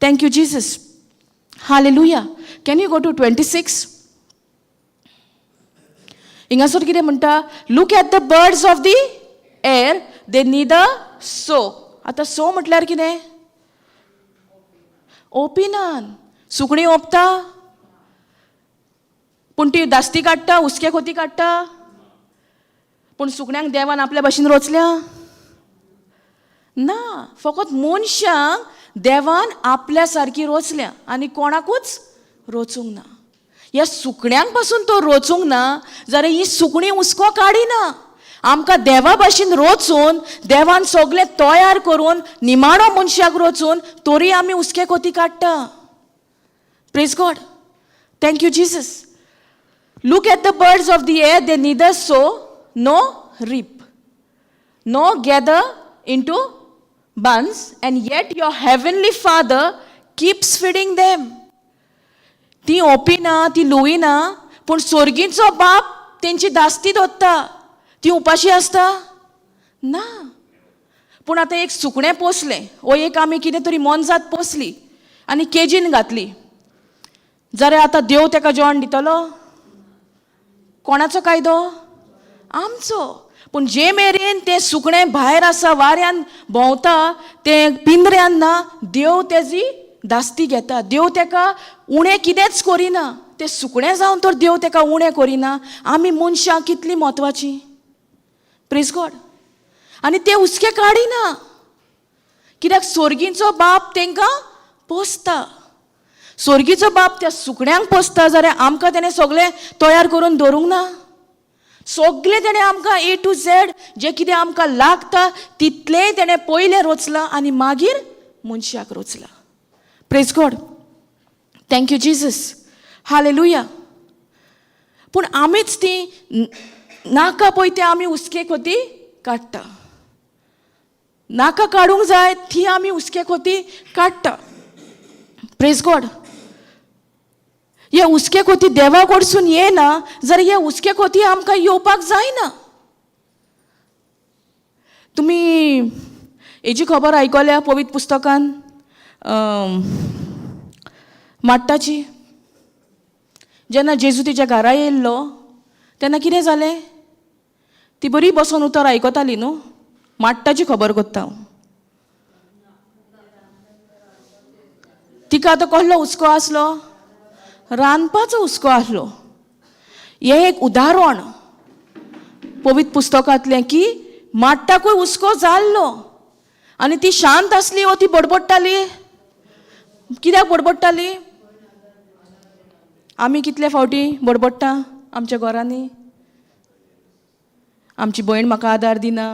thank you Jesus, hallelujah. Can you go to 26? हिंगासर कितें म्हणटा? Look at the birds of the air, they neither sow. आतां सो म्हटल्यार कितें? ओपिनान. सुकणीं ओंपता पूण ती दास्ती काडटा, हुस्के खोती काडटा. पूण सुकण्यांक देवान आपल्या भाशेन रोचल्या ना. फकत मनशांक देवान आपल्या सारकी रोचल्या आनी कोणाकूच रोचूंक ना. ह्या सुकण्यांक पासून तो रोचूंक ना जाल्यार ही सुकणीं हुस्को काडिना. आमकां देवा भाशेन रोचून देवान सगळें तयार करून निमाणो मनशाक रोचून तरी आमी हुस्के खोती काडटा. Praise God, thank you Jesus. Look at the birds of the air, they neither sow nor reap, nor gather into barns, and yet your heavenly Father keeps feeding them. ती ओपिना, ती लुविना, पूण सोर्गीचो बाप तेंची दास्ती दवरता. ती उपाशी आसता ना. पूण आतां एक सुकणें पोसलें वो एक आमी कितें तरी मोनजात पोसली आनी केजीन घातली जाल्यार आतां देव तेका जेवण दितलो? कोणाचो कायदो? आमचो. पूण जे मेरेन तें सुकणें भायर आसा, वाऱ्यान भोंवता, तें पिंजऱ्यान ना, देव तेजी दास्ती घेता. देव तेका उणें कितेंच करिना. तें सुकणें जावन तर देव तेका उणें करिना. आमी मनशां कितलीं म्हत्वाचीं. Praise God. आनी ते हुस्के काडिना कित्याक? सोर्गींचो बाप तेंकां पोसता. सोर्गीचो बाप त्या सुकण्यांक पोसता जाल्यार आमकां तेणें सगळें तयार करून दवरूंक ना. सगळें तेणें आमकां ए टू झॅड जें कितें आमकां लागता तितलेंय तेणें पयलें रोचलां आनी मागीर मनशाक रोचलां. Praise God, thank you Jesus, hallelujah. पूण आमीच ती नाका पळय ते आमी हुस्के खोती काडटा. नाका काडूंक जाय ती आमी हुस्के खोती काडटा. Praise God. हे हुस्के खोती देवा कडसून येना जाल्यार हे हुस्के खोती आमकां येवपाक जायना. तुमी हेजी खबर आयकल्या पवित्र पुस्तकान माट्टाची? जेन्ना जेजू तिच्या घरा येयल्लो तेन्ना कितें जालें? ती बरी बसोन उतर आयकताली न्हू. माट्टाची खबर कोत्ता हांव. तिका आतां कसलो हुस्को आसलो? रांदपाचो हुस्को आसलो. हें एक उदाहरण पवित्र पुस्तकांतलें की माट्टाकूय हुस्को जाल्लो आनी ती शांत आसली वो ती बडबडटाली. कित्याक बडबडटाली? आमी कितले फावटी बडबडटा आमच्या घरांनी? आमची भयण म्हाका आदार दिना,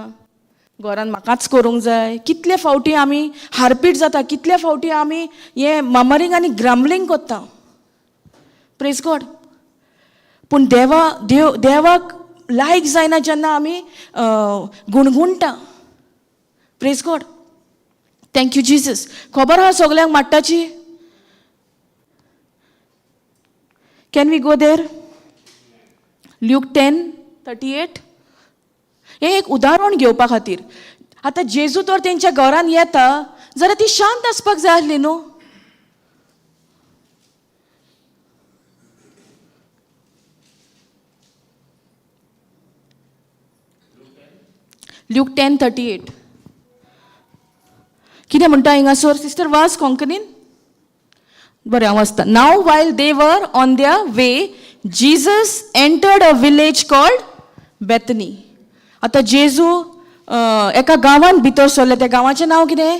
घरान म्हाकाच करूंक जाय. कितले फावटी आमी हारपीट जाता, कितले फावटी आमी हें ममरींग आनी ग्रामलींग करता. Praise God. पूण देवा देव देवाक लायक जायना जेन्ना आमी गुणगुणटा. Praise God, thank you Jesus. खबर आहा सगल्यांक माट्टाची? Can we go there? Luke 10:38. हें एक उदाहरण घेवपा खातीर. आतां जेजू तर तेंच्या घरान येता जाल्यार ती शांत आसपाक जाय आसली न्हू. ल्यूक 10:38 कितें म्हणटा हिंगासर? सिस्टर वाच कोंकणीन. बरें, हांव वाचता. Now while they were on their way Jesus entered a village called Bethany. आतां जेजू एका गांवांत भितर सरले. त्या गांवाचें नांव कितें?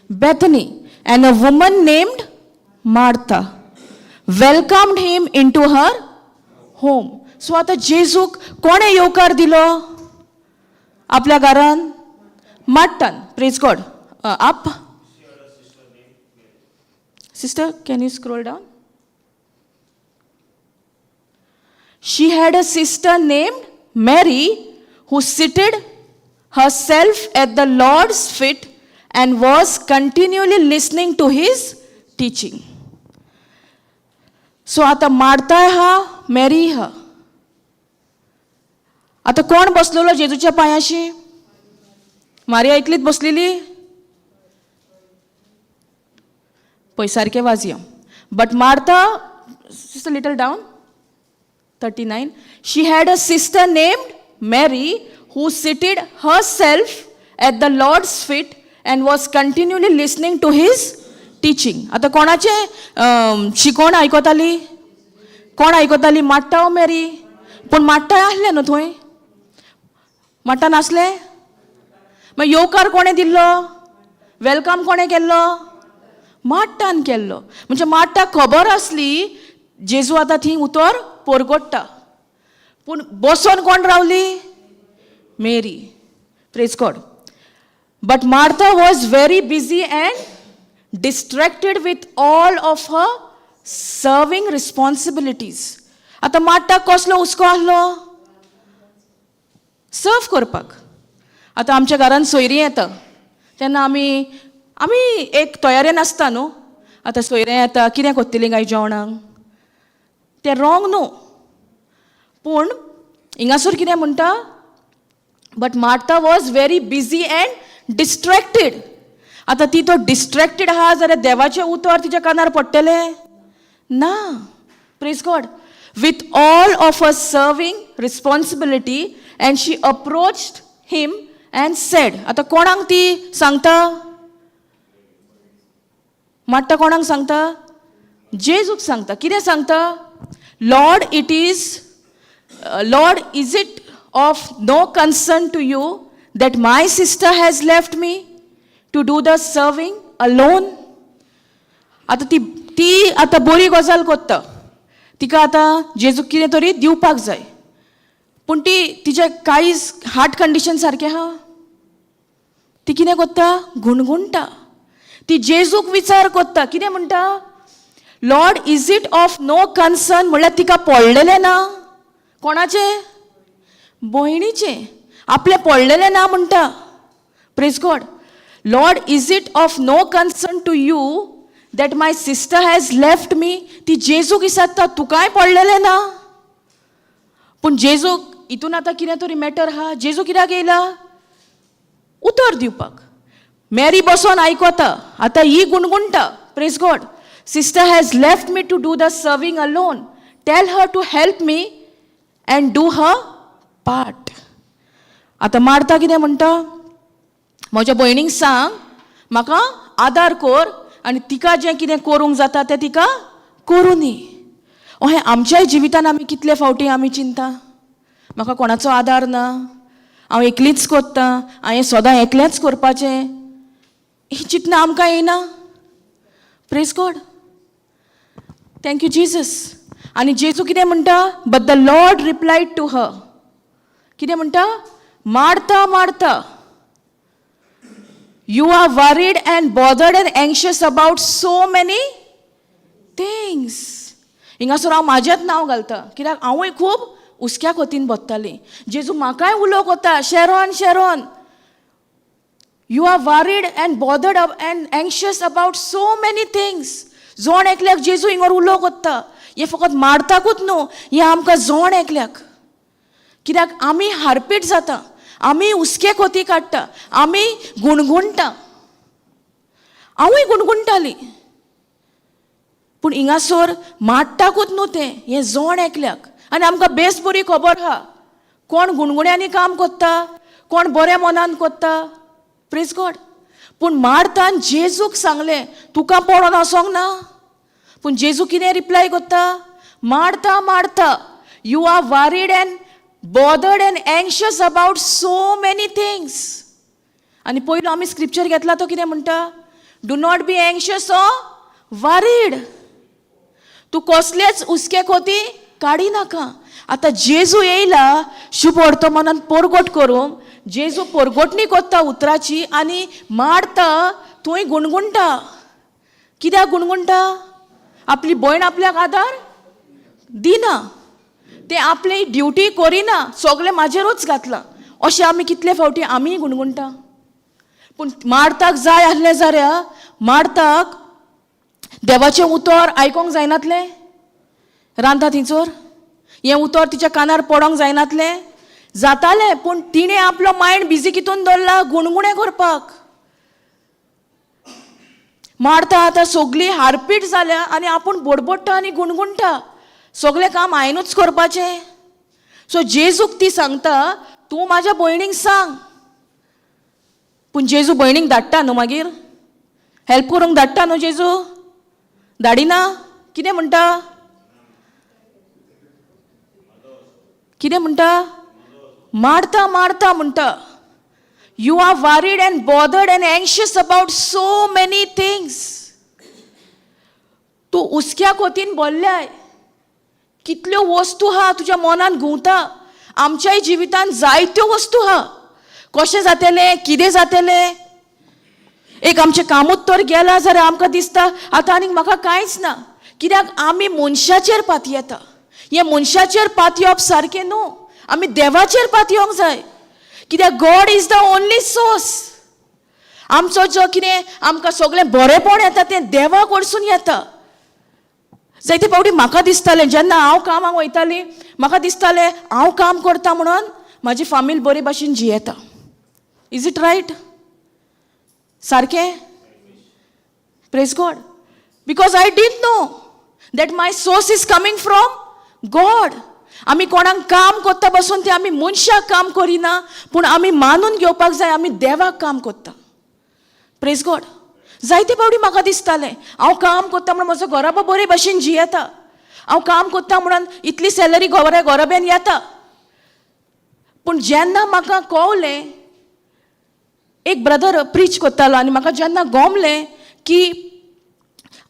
Bethany. And a woman named Martha welcomed him into her home. So आतां जेजूक कोणें येवकार दिलो आपल्या घरान? माट्टान. Praise God. Up sister, can you scroll down? She had a sister named Mary who seated herself at the Lord's feet and was continually listening to his teaching. So आतां मार्ताय हा, Mary हा. आतां कोण बसलेलो जेजूच्या पांयाशी? मारिया एकलीच बसलेली? पळय सारकें वाजया. But Martha, sister little down, 39. She had a sister named Mary who seated herself at the Lord's feet and was continually listening to his teaching. आतां कोणाचें शिकोवण आयकताली? कोण आयकताली? माट्टा वो मॅरी? पूण माट्टा आसलें न्हू थंय? माट्टा नासलें? मागीर येवकार कोणें दिल्लो? Welcome कोणें केल्लो? माट्टान केल्लो. म्हणजे माट्टाक खबर आसली जेजू आतां थंय उतर पोरगोडटा. पूण बसोन कोण रावली? Mary. Praise God. But Martha was very busy and distracted with all of her serving responsibilities. आतां माट्टाक कसलो हुस्को आसलो? सर्व करपाक. आतां आमच्या घरान सोयरीं येता तेन्ना आमी आमी एक तयारेन आसता न्हू. आतां सोयऱ्यां येता, कितें कोत्तलीं काय जेवणाक? तें रॉंग न्हू, पूण हिंगासर कितें म्हणटा? But Martha was very busy and distracted. आतां ती तो डिस्ट्रेक्टेड आहा जाल्यार देवाचें उतर तिच्या कानार पडटलें ना. Praise God. With all of her serving responsibility and she approached him and said. आतां कोणाक ती सांगता? माट्टा कोणाक सांगता? जेजूक सांगता. कितें सांगता? Lord, it is Lord, is it of no concern to you that my sister has left me to do the serving alone? आतां ती ती आतां बरी गजाल कोत्ता, तिका आतां जेजूक कितें तरी दिवपाक जाय, पूण ती तिचें कांयच हार्ट कंडिशन सारकें आहा. ती कितें कोत्ता, गुणगुणटा. ती जेजूक विचार कोत्ता, कितें म्हणटा, Lord is it of no concern, म्हणल्यार तिका पडलेलें ना, कोणाचें, भयणीचें, आपलें पडलेलें ना म्हणटा. Praise God. Lord is it of no concern to you that my sister has left me. ती जेजूक विचारता, तुकाय पडलेलें ना. पूण जेजूक हितून आतां कितें तरी मॅटर आहा. जेजू कित्याक येयला, उतर दिवपाक. मॅरी बसोन आयकोता, आतां ही गुणगुणटा. Praise God. Sister has left me to do the serving alone, tell her to help me and do her part. आतां मार्ता कितें म्हणटा, म्हज्या भयणीक सांग म्हाका आदार कर आनी तिका जें कितें करूंक जाता तें तिका करूं दी. अहें आमच्याय जिवितान आमी कितले फावटी आमी चिंता, म्हाका कोणाचो आदार ना, हांव एकलीच कोत्तां, हांवें सदां एकलेंच करपाचें, ही चिंतना आमकां येयना. Praise God, thank you Jesus. आनी जेजू कितें म्हणटा, but the Lord replied to her. कितें म्हणटा, Martha Martha, you are worried and bothered and anxious about so many things. हिंगासर हांव म्हाजेंच नांव घालता, कित्याक हांवूय खूब हुस्क्या खोतीन बसतालीं. जेजू म्हाकाय उलो कोता, Sharon Sharon, you are worried and bothered and anxious about so many things. जोण एकल्याक जेजू हिंगर उलो कोत्ता. हें फकत मारताकूच न्हू, हें आमकां जोण एकल्याक, कित्याक आमी हारपीट जाता, आमी हुस्के खोती काडटा, आमी गुणगुणटा. हांवूय गुणगुणटाली, पूण हिंगासर माट्टाकूच न्हू तें, हें जोण एकल्याक. आनी आमकां बेस बरी खबर आहा कोण गुणगुण्यांनी काम कोत्ता, कोण बऱ्या मनान कोत्ता. प्रेज गॉड. पूण मार्तान जेजूक सांगलें, तुका पडोन वचोंक ना. पूण जेजू कितें रिप्लाय कोत्ता, Martha Martha, you are worried and bothered and anxious about so many things. आनी पयलो आमी स्क्रिप्चर घेतला तो कितें म्हणटा, do not be anxious or worried. तूं कसलेच हुस्के खोती काडी नाका. आतां जेजू येयला शुभ वर्तमानान परगट करूंक. जेजू परगटणी कोत्ता उतराची आनी मारता थंय गुणगुणटा. कित्याक गुणगुणटा? आपली भयण आपल्याक आदार दिना, ते आपली ड्युटी करिना, सगळें म्हाजेरूच घातलां. अशें आमी कितले फावटी आमीय गुणगुणटा. पूण मार्ताक जाय आसलें जाल्यार मार्ताक देवाचें उतर आयकोंक जायनातलें. रांदता थिंचोर हें उतर तिच्या कानार पडोंक जायनातलें, जातालें. पूण तिणें आपलो मायंड बिजी कितून दवरला, गुणगुणें करपाक. मार्ता आतां सगळी हारपीट जाल्या आनी आपूण बडबडटा आनी गुणगुणटा, सगळें काम हांवेनूच करपाचें. सो जेजूक ती सांगता, तूं म्हाज्या भयणीक सांग. पूण जेजू भयणीक धाडटा न्हू, मागीर हेल्प करूंक धाडटा न्हू जेजू, धाडिना? कितें म्हणटा, कितें म्हणटा, मारता मारता म्हणटा, you are worried and bothered and anxious about so many things. तूं हुस्क्या कोतीन बोल्ल्याय, कितल्यो वस्तू आहा तुज्या मनान घुंवता. आमच्याय जिवितान जायत्यो वस्तू आहा, कशें जातलें, कितें जातलें. एक आमचें कामूच तर गेलां जाल्यार आमकां दिसता आतां आनीक म्हाका कांयच ना, कित्याक आमी मनशाचेर पातयेता. हें मनशाचेर पातयेवप सारकें न्हू, आमी देवाचेर पातयेवंक जाय, कित्याक God is the only source. आमचो जो कितें आमकां सगळें बरेंपण येता तें देवा कडसून येता. जायते फावटी म्हाका दिसतालें, जेन्ना हांव कामाक वयतालीं म्हाका दिसतालें हांव काम करता म्हणून म्हाजी फामील बरे भाशेन जियेता. Is it right? सारकें? Praise God. Because I didn't know that my source is coming from God. आमी कोणाक काम कोत्ता बसून ते आमी मनशाक काम करिना, पूण आमी मानून घेवपाक जाय आमी देवाक काम कोत्ता. Praise God. जायते फावटी म्हाका दिसतालें हांव काम कोत्ता म्हणून म्हजो घराबो बरे भाशेन जियेता, हांव काम कोत्ता म्हणून इतली सॅलरी घरा घराब्यान येता. पूण जेन्ना म्हाका कवलें, एक ब्रदर प्रीच कोत्तालो आनी म्हाका जेन्ना गोमलें की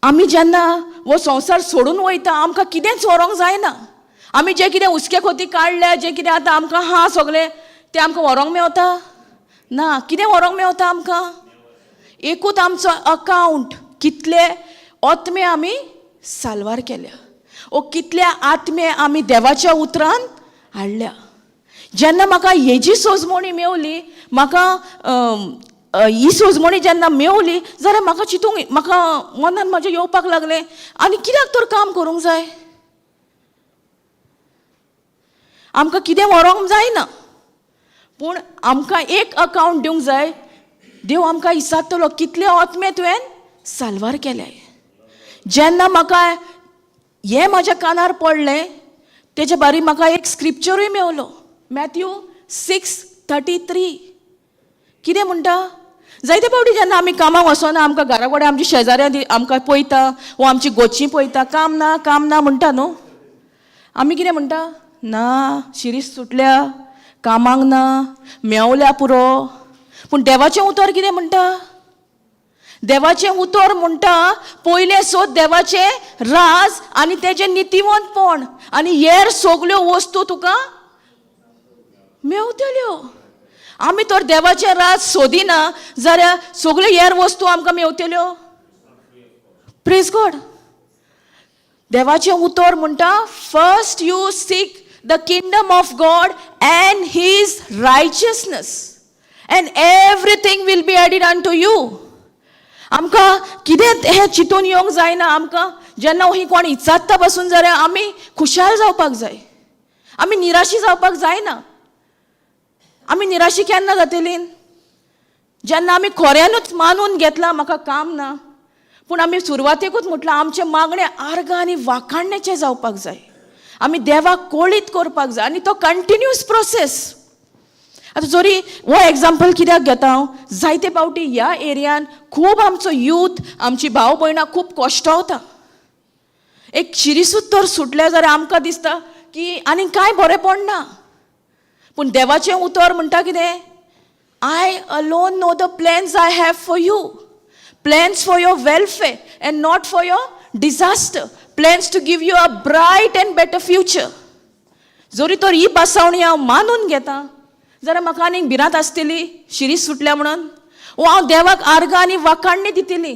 आमी जेन्ना हो संवसार सोडून वयता आमकां कितेंच व्हरोंक जायना. आमी जें कितें हुस्के खोती काडल्या, जें कितें आतां आमकां आहा सगळें तें आमकां व्हरोंक मेवता ना. कितें व्हरोंक मेवता आमकां? एकूच आमचो अकावंट, कितले आत्मे आमी साल्वार केल्या ओ कितले आत्मे आमी देवाच्या उतरान हाडल्या. जेन्ना म्हाका हेजी सोजमणी मेवली, म्हाका ही सोजमणी जेन्ना मेवली जाल्यार म्हाका चिंतूंक, म्हाका मनान म्हाज्या येवपाक लागलें आनी कित्याक तर काम करूंक जाय? आमकां कितें व्हरोंक जायना, पूण आमकां एक अकावंट दिवंक जाय. देव आमकां इसारतलो कितले आत्मे तुवें साल्वार केले. जेन्ना म्हाका हें म्हाज्या कानार पडलें तेजे बारी म्हाका एक स्क्रिप्चरूय मेवलो, मॅथ्यू 6:33. कितें म्हणटा? जायते फावटी जेन्ना आमी कामाक वचना आमकां घरा कडेन आमची शेजाऱ्यां आमकां पळयता वो आमची गोची पळयता, काम ना काम ना म्हणटा न्हू. आमी कितें म्हणटा? ना शिरीस सुटल्या, कामाक ना, मेवल्या पुरो. पूण देवाचें उतर कितें म्हणटा? देवाचें उतर म्हणटा पयलें सोद देवाचें राज आनी तेजें नितीवंतपण आनी हेर सगल्यो वस्तू तुका मेवतल्यो. आमी तर देवाचें राज सोदिना जाल्यार सगल्यो हेर वस्तू आमकां मेवतल्यो. प्रेज गॉड. देवाचें उतर म्हणटा first you seek the kingdom of God and his righteousness and everything will be added unto you. आमकां कितें हें चिंतून येवंक जायना. आमकां जेन्ना ही कोण इचारता पासून जाल्यार आमी खुशाल जावपाक जाय, आमी निराशी जावपाक जायना. आमी निराशी केन्ना जातली? जेन्ना आमी खऱ्यानूच मानून घेतलां म्हाका काम ना, पूण आमी सुरवातेकूच म्हटलां आमचें मागणें आर्गां आनी वाखाणण्याचें जावपाक जाय, आमी देवाक कळीत करपाक जाय आनी तो कंटिन्युअस प्रोसेस. आतां जरी हो एग्जाम्पल कित्याक घेता हांव, जायते फावटी ह्या एरियान खूब आमचो यूथ, आमची भाव भयणां खूब कश्टवता. एक शिरीसूच तर सुटल्या जाल्यार आमकां दिसता की आनी कांय बरें पडना. पूण देवाचें उतर म्हणटा कितें? I alone know the plans I have for you, plans for your welfare and not for your disaster, plans to give you a bright and better future. जरी तर ही बसावणी हांव मानून घेता जाल्यार म्हाका आनीक भिरांत आसतली शिरीस सुटल्या म्हणून? वो हांव देवाक आर्गां आनी वाखाणणी दितली?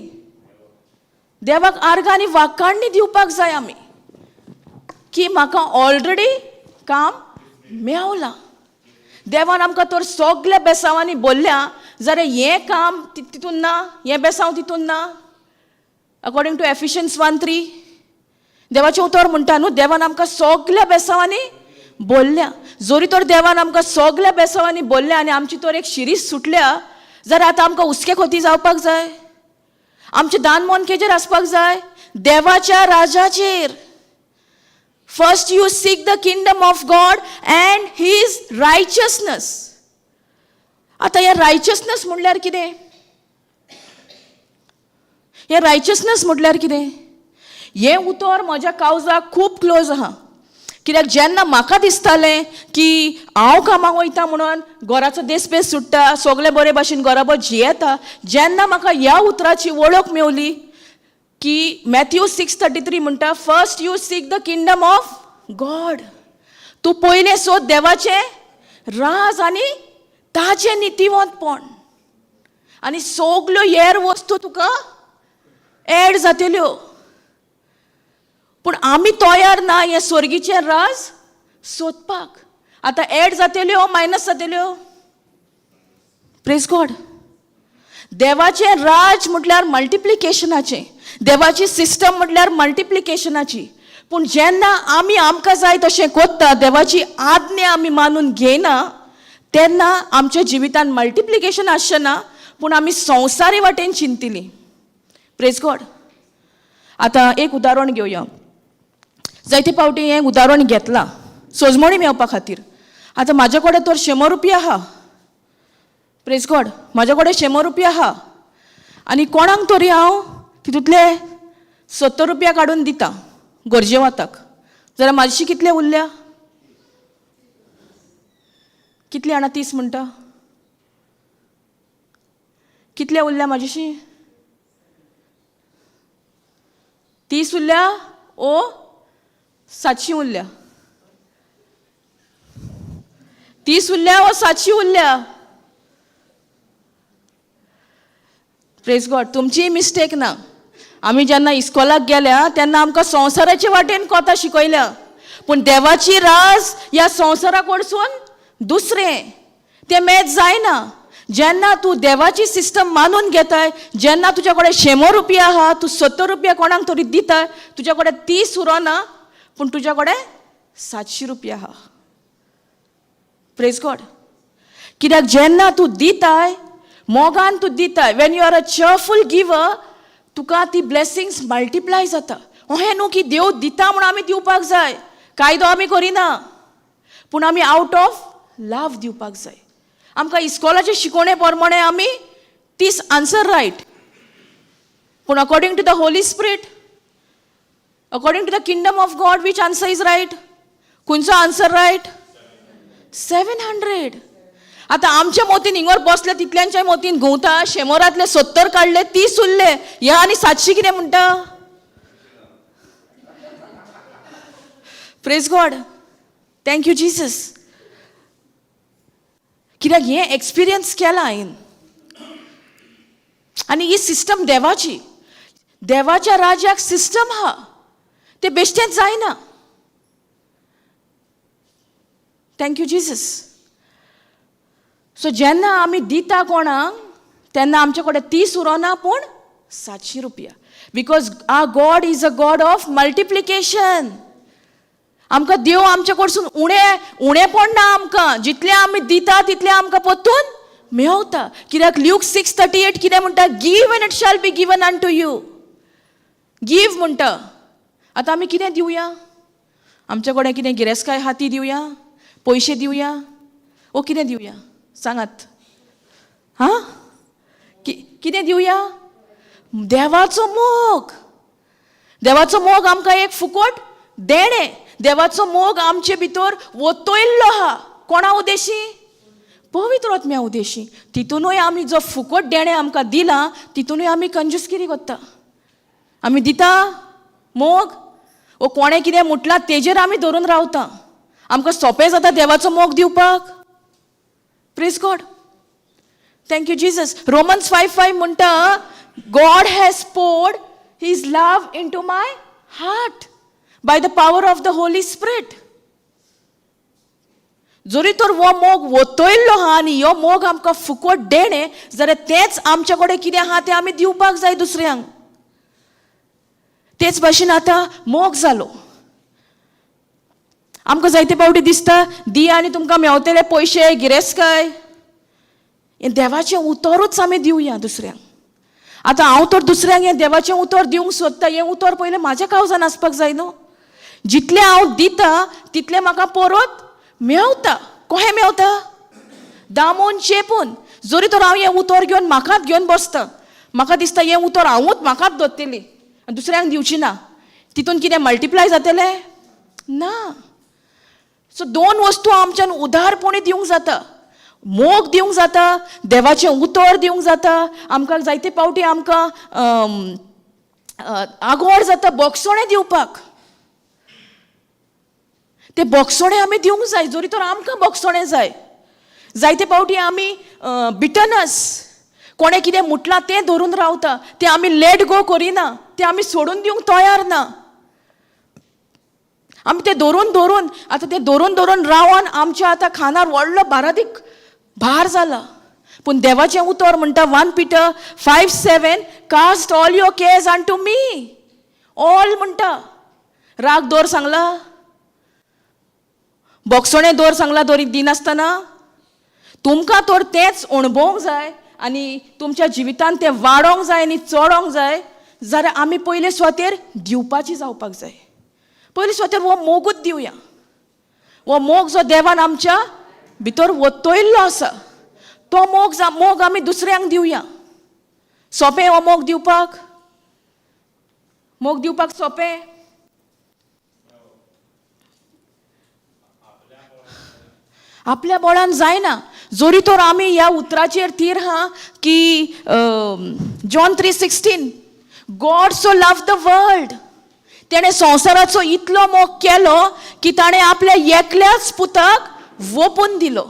देवाक आर्गां आनी वाखाणणी दिवपाक जाय आमी की म्हाका ऑलरेडी काम मेवलां. देवान आमकां तर सगल्या बेसांवांनी बोल्ल्या जाल्यार हें काम तितून ना, हें बेसांव तितून ना. अकॉर्डिंग टू एफिशियन्स 1:3 देवाचें उतर म्हणटा न्हू, देवान आमकां सगल्या बेसांवांनी बोल्ल्या. जरी तर देवान आमकां सगल्या बेसांवांनी बोल्ल्या आनी आमची तर एक शिरीस सुटल्या जाल्यार आतां आमकां हुस्के खोती जावपाक जाय? आमचें दान मन केजेर आसपाक जाय? देवाच्या राजाचेर. First you seek the kingdom of God and his righteousness. आतां हें रायचसनस म्हणल्यार कितें? हें रायचसनस म्हटल्यार कितें? हें उतर म्हज्या कावजाक खूब क्लोज आहा, कित्याक जेन्ना म्हाका दिसतालें की हांव कामाक वयता म्हणून घराचो देसपेस सुट्टा, सगळे बरे भाशेन घराबो जियेता, जेन्ना म्हाका ह्या उतराची वळख मेवली की मॅथ्यू 6:33 म्हणटा first you seek the kingdom of God, तूं पयलें सोद देवाचें राज आनी ताजें नितीवंतपण आनी सगल्यो हेर वस्तू तुका एड जातल्यो. पूण आमी तयार ना हें स्वर्गीचें राज सोदपाक. आतां एड जातल्यो, मायनस जातल्यो? प्रेज गॉड. देवाचें राज म्हटल्यार मल्टिप्लिकेशनाचें, देवाची सिस्टम म्हटल्यार मल्टिप्लिकेशनाची. पूण जेन्ना आमी आमकां जाय तशें कोत्ता, देवाची आज्ञा आमी मानून घेयना, तेन्ना आमच्या जिवितान मल्टिप्लिकेशन आसचें ना, पूण आमी संवसारी वाटेन चिंतिली. प्रेज गॉड. आतां एक उदाहरण घेवया. जायते फावटी हें उदाहरण घेतलां सोजमणी मेळपा खातीर. आतां म्हाजे कडेन तर 100 रुपया आहा. प्रेज गॉड. म्हाजे कडेन 100 रुपया आहा आनी कोणाक तरी हांव तितूंतले 70 रुपया काडून दिता गरजेवंताक, जाल्यार म्हाजशी कितले उरल्या? कितले जाणा? 30 म्हणटा. कितले उरल्या म्हाजेशी? 30 उरल्या ओ 700 उरल्या? 30 उरल्या ओ 700 उरल्या? प्रेज गॉड. तुमचीय मिस्टेक ना. आमी जेन्ना इस्कोलाक गेल्या तेन्ना आमकां संवसाराचे वाटेन कोता शिकयल्या, पूण देवाची राज ह्या संवसारा कडसून दुसरें तें मॅच जायना. जेन्ना तूं देवाची सिस्टम मानून घेताय, जेन्ना तुज्या कडेन 100 रुपया आहा, तूं 70 रुपया कोणाक तरी दिताय, तुज्या कडेन 30 उरना पूण तुज्या कडेन 700 रुपया आहा. Praise God. कित्याक जेन्ना तूं दिताय मोगान तूं दिताय, when you are a cheerful giver, तुका ती ब्लेसिंग्स मल्टिप्लाय जाता. अहें न्हू की देव दिता म्हूण आमी दिवपाक जाय, कायदो आमी करिना, पूण आमी आवट ऑफ लव दिवपाक जाय. आमकां इस्कॉलाचे शिकोवणे प्रमाणे आमी 30 आन्सर रायट, पूण according to the Holy Spirit, according to the kingdom of God, which answer is right? खंयचो आन्सर रायट? 700. आतां आमच्या मोतीन हिंगर बसले तितल्यांच्या मोतीन घुंवता, 100रांतले 70 काडले, 30 उरले, ह्या आनी 700 कितें म्हणटा? Praise God. Thank you Jesus. कित्याक हें एक्सपिरियन्स केलां हांवें आनी ही सिस्टम देवाची, देवाच्या राज्याक सिस्टम आहा, तें बेश्टेंच जायना. Thank you Jesus. सो जेन्ना आमी दिता कोणाक तेन्ना आमचे कडेन 30 उरना पूण 700 रुपया, because our God is a God of multiplication. आमकां देव आमचे कडसून उणें उणेंपण ना, आमकां जितलें आमी दिता तितलें आमकां परतून मेवता. कित्याक ल्यूक 6:38 कितें म्हणटा? Give and it shall be given unto you. Give म्हणटा. आतां आमी कितें दिवया? आमचे कडेन कितें गिरेस्तकाय आहा ती दिवया, पयशे दिवया, ओ कितें दिवया सांगात? हां, कितें दिवया? देवाचो मोग. देवाचो मोग आमकां एक फुकट देणें. देवाचो मोग आमचे भितर वतयल्लो आहा. कोणा उद्देशी? पवित्र आत्म्या उद्देशी. तितूनय आमी जो फुकट देणें आमकां दिलां तितूनय आमी कंजूसगिरी करता. आमी दिता मोग, ओ कोणें कितें म्हटलां तेजेर आमी धरून रावता. आमकां सोंपें जाता देवाचो मोग दिवपाक. Praise God. Thank you Jesus. Romans 5:5 म्हणटा, God has poured his love into my heart by the power of the Holy Spirit. जरी तर हो मोग वतयल्लो आहा आनी हो मोग आमकां फुकट देणें, जाल्यार तेंच आमचे कडेन कितें आहा तें आमी दिवपाक जाय दुसऱ्यांक. तेच भाशेन आतां मोग जालो. आमकां जायते फावटी दिसता दी आनी तुमकां मेवतले पयशे, गिरेस्तकाय. हें देवाचें उतरूच आमी दिवया दुसऱ्यांक. आतां हांव तर दुसऱ्यांक हें देवाचें उतर दिवंक सोदता, हें उतर पयलें म्हाज्या काळजान आसपाक जाय न्हू. जितलें हांव दिता तितलें म्हाका परत मेवता. कहें मेवता? दामून चेपून. जरी तर हांव हें उतर घेवन म्हाकाच घेवन बसता, म्हाका दिसता हें उतर हांवूच म्हाकाच दवरतली आनी दुसऱ्यांक दिवची ना, तितून कितें मल्टिप्लाय जातलें ना. सो दोन वस्तू आमच्यान उदारपणी दिवंक जाता. मोग दिवंक जाता, देवाचें उतर दिवंक जाता. आमकां जायते फावटी आमकां आगोर जाता बोगसोणें दिवपाक. ते बोगसोणें आमी दिवंक जाय, जरी तर आमकां बोगसोणें जाय. जायते फावटी आमी बिटनस, कोणें कितें म्हटलां तें धरून रावता, तें आमी let go करिना, तें आमी सोडून दिवंक तयार ना. आमी तें धरून धरून आतां तें धरून धरून रावन आमच्या आतां खानार व्हडलो बारादीक भार जाला. पूण देवाचें उतर म्हणटा 1 Peter 5:7, cast all your cares unto me. All म्हणटा. राग दवर सांगला, बोगसोणें दवर सांगला, दवरी दिनासतना तुमकां तर तेंच अणभवंक जाय आनी तुमच्या जिवितान तें वाडोवंक जाय आनी चडोवंक जाय, जाल्यार आमी पयले सुवातेर दिवपाची जावपाक जाय. पयले सुवातेर हो मोगूच दिवया. हो मोग जो देवान आमच्या भितर वतयल्लो आसा तो मोग मोग आमी दुसऱ्यांक दिवया. सोंपें हो मोग दिवपाक? मोग दिवपाक सोंपें? आपल्या बळान जायना. जरी तर आमी ह्या उतराचेर थीर हा की John 3:16, God so love the world. तेणें संवसाराचो इतलो मोग केलो की ताणें आपल्या एकल्याच पुताक वोपून दिलो.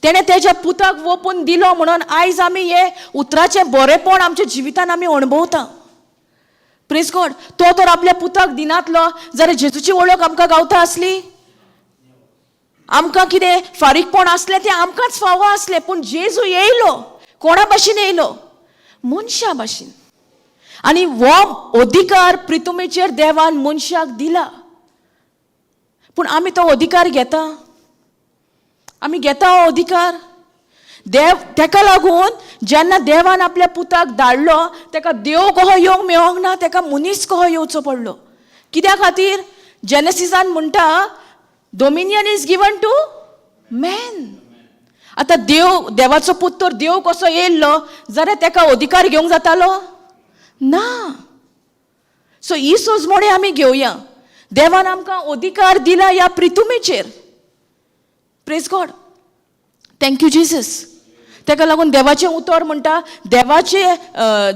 तेणें तेज्या पुताक वोपून दिलो म्हणून आयज आमी हे उतराचें बरेंपण आमच्या जिवितान आमी अणभवता. प्रेज गॉड. तो तर आपल्या पुताक दिनातलो जाल्यार जेजूची वळख आमकां गावता आसली? आमकां कितें फारीकपण आसलें तें आमकांच फावो आसलें. पूण जेजू येयलो, कोणा भाशेन येयलो? मनशा भाशेन. आनी हो अधिकार प्रितुमेचेर देवान मनशाक दिला. पूण आमी तो अधिकार घेता? आमी घेता हो अधिकार? देव तेका लागून जेन्ना देवान आपल्या पुताक धाडलो तेका देव कहो येवंक मेळोंक ना, तेका मनीस कहो येवचो पडलो. कित्या खातीर? जेनेसिसान म्हणटा dominion is given to man. आतां देव, देवाचो पूत तर देव कसो येयल्लो जाल्यार तेका अधिकार घेवंक जातालो ना. सो ही सोजमणी आमी घेवया. देवान आमकां अधिकार दिला ह्या प्रितुमेचेर. Praise God. Thank you Jesus. तेका लागून देवाचें उतर म्हणटा देवाचे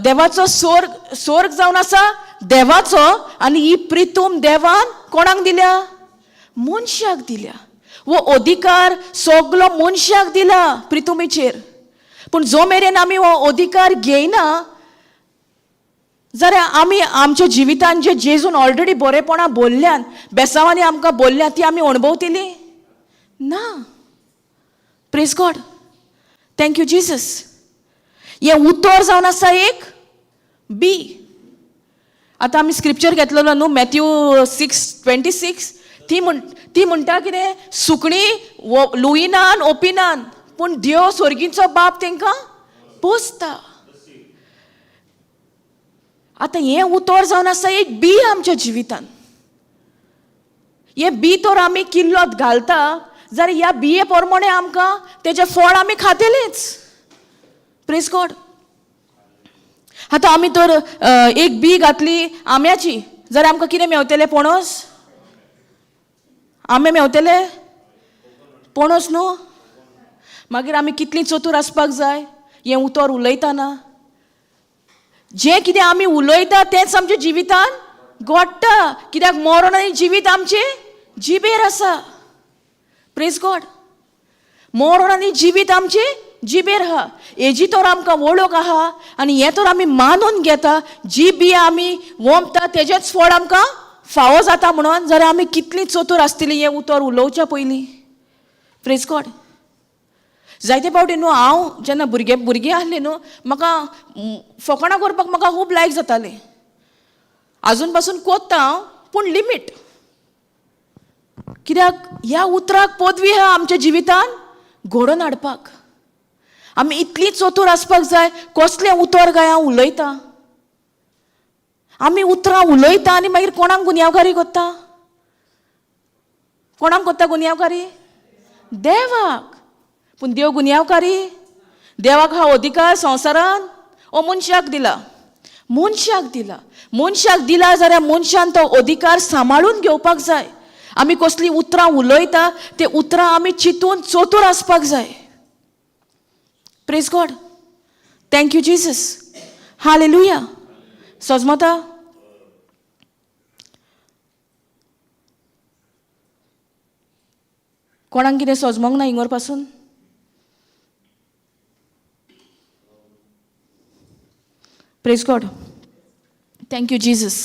देवाचो स्वर्ग, स्वर्ग जावन आसा देवाचो, आनी ही प्रितूम देवान कोणाक दिल्या? मनशाक दिल्या. हो अधिकार सगलो मनशाक दिला प्रितुमेचेर. पूण जो मेरेन आमी हो अधिकार घेयना जाल्यार आमी आमच्या जिवितान जे जेजून ऑलरेडी बरेपणां बोल्ल्यान, बेसांवांनी आमकां बोल्ल्या, ती आमी अणभवतली ना. Praise God. Thank you Jesus. हें उतर जावन आसा एक बी. आतां आमी स्क्रिप्चर घेतलेलो न्हू, मॅथ्यू 6:26. ती म्हणटा कितें? सुकणीं लुयनान ओपिनान, पूण देव स्वर्गीचो बाप तेंकां पोसता. आतां हें उतर जावन आसा एक बी आमच्या जिवितान. हें बी तर आमी किल्लोत घालता जाल्यार ह्या बिये प्रमाणे आमकां तेजें फळ आमी खातलेच. Praise God. आतां आमी तर एक बी घातली आंब्याची जाल्यार आमकां कितें मेवतलें? पणस. आंबे मेवतले? पणस न्हू. मागीर आमी कितली चतूर आसपाक जाय हें उतर उलयतना. जें कितें आमी उलयता तेंच आमच्या जिवितान घडटा. कित्याक मरण आनी जिवीत आमचें जिबेर आसा. Praise God. मरण आनी जिवीत आमचें जिबेर आहा. हेजी तर आमकां वळख आहा आनी हें तर आमी मानून घेता. जी बी आमी वोमता तेजेंच फळ आमकां फावो जाता म्हणून जाल्यार आमी कितली चतूर आसतली हें उतर उलोवच्या पयलीं. Praise God. जायते फावटी न्हू हांव जेन्ना भुरगें आसलें न्हू, म्हाका फकाणां करपाक म्हाका खूब लायक जातालें. आजून पासून कोत्ता हांव, पूण लिमीट. कित्याक ह्या उतराक पदवी आहा आमच्या जिवितान घडोवन हाडपाक. आमी इतली चतूर आसपाक जाय कसलें उतर काय हांव उलयतां. आमी उतरां उलयता आनी मागीर कोणाक गुन्यांवकारी करता? कोणाक करता गुन्यांवकारी? देवाक. पूण देव गुन्यांवकारी? देवाक हा अधिकार संवसारान ओ मनशाक दिला. मनशाक दिला. मनशाक दिला जाल्यार मनशान तो अधिकार सांबाळून घेवपाक जाय. आमी कसलीं उतरां उलयता ते उतरां आमी चिंतून चतूर आसपाक जाय. Praise God. Thank you Jesus. Hallelujah. सजमता? कोणाक कितें सजमोंक ना इंगोर पासून? Praise God. Thank you Jesus.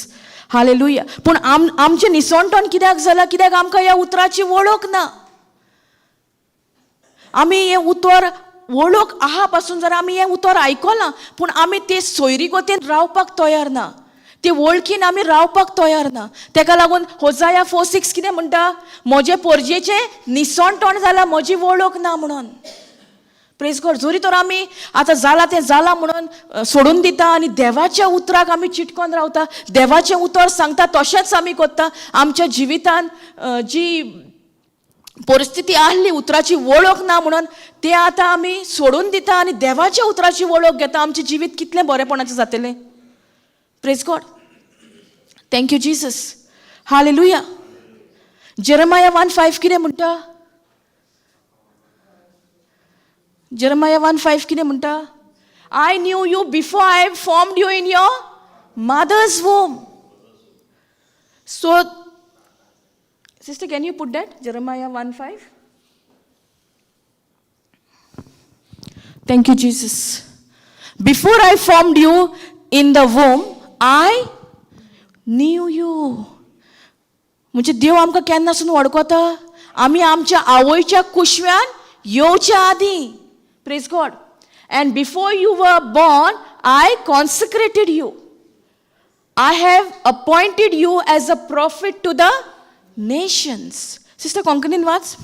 Hallelujah. पूण आमचें निसणटण कित्याक जालां? कित्याक आमकां ह्या उतराची वळख ना. आमी हें उतर वळख आहा पासून जर आमी हें उतर आयकलां, पूण आमी ते सोयरीगतीन रावपाक तयार ना. ते वळखीन आमी रावपाक तयार ना. तेका लागून होजाया 4:6 कितें म्हणटा? म्हजे पोरजेचें निसणटण जालां, म्हजी वळख ना म्हणून. Praise God. जरी तर आमी आतां जालां तें जालां म्हणून सोडून दिता आनी देवाच्या उतराक आमी चिटकोन रावता, देवाचें उतर सांगता तशेंच आमी करता. आमच्या जिवितान जी परिस्थिती आहली उतराची वळख ना म्हणून ते आतां आमी सोडून दिता आनी देवाच्या उतराची वळख घेता. आमचें जिवीत कितलें बरेपणाचें जातलें. Praise God. Thank you Jesus. Hallelujah. Jeremiah 1:5 कितें म्हणटा? जेरमाया 1:5 कितें म्हणटा? I knew you before I formed you in your mother's womb. So sister, can you put that Jeremiah 1:5? Thank you, Jesus. Before I formed you in the womb, I knew you. म्हणजे देव आमकां केन्नासून वळखता? आमी आमच्या आवयच्या कुशव्यान येवच्या आदीं. Praise God. And before you were born, I consecrated you. I have appointed you as a prophet to the nations. Sister, कोंकणीन वाच.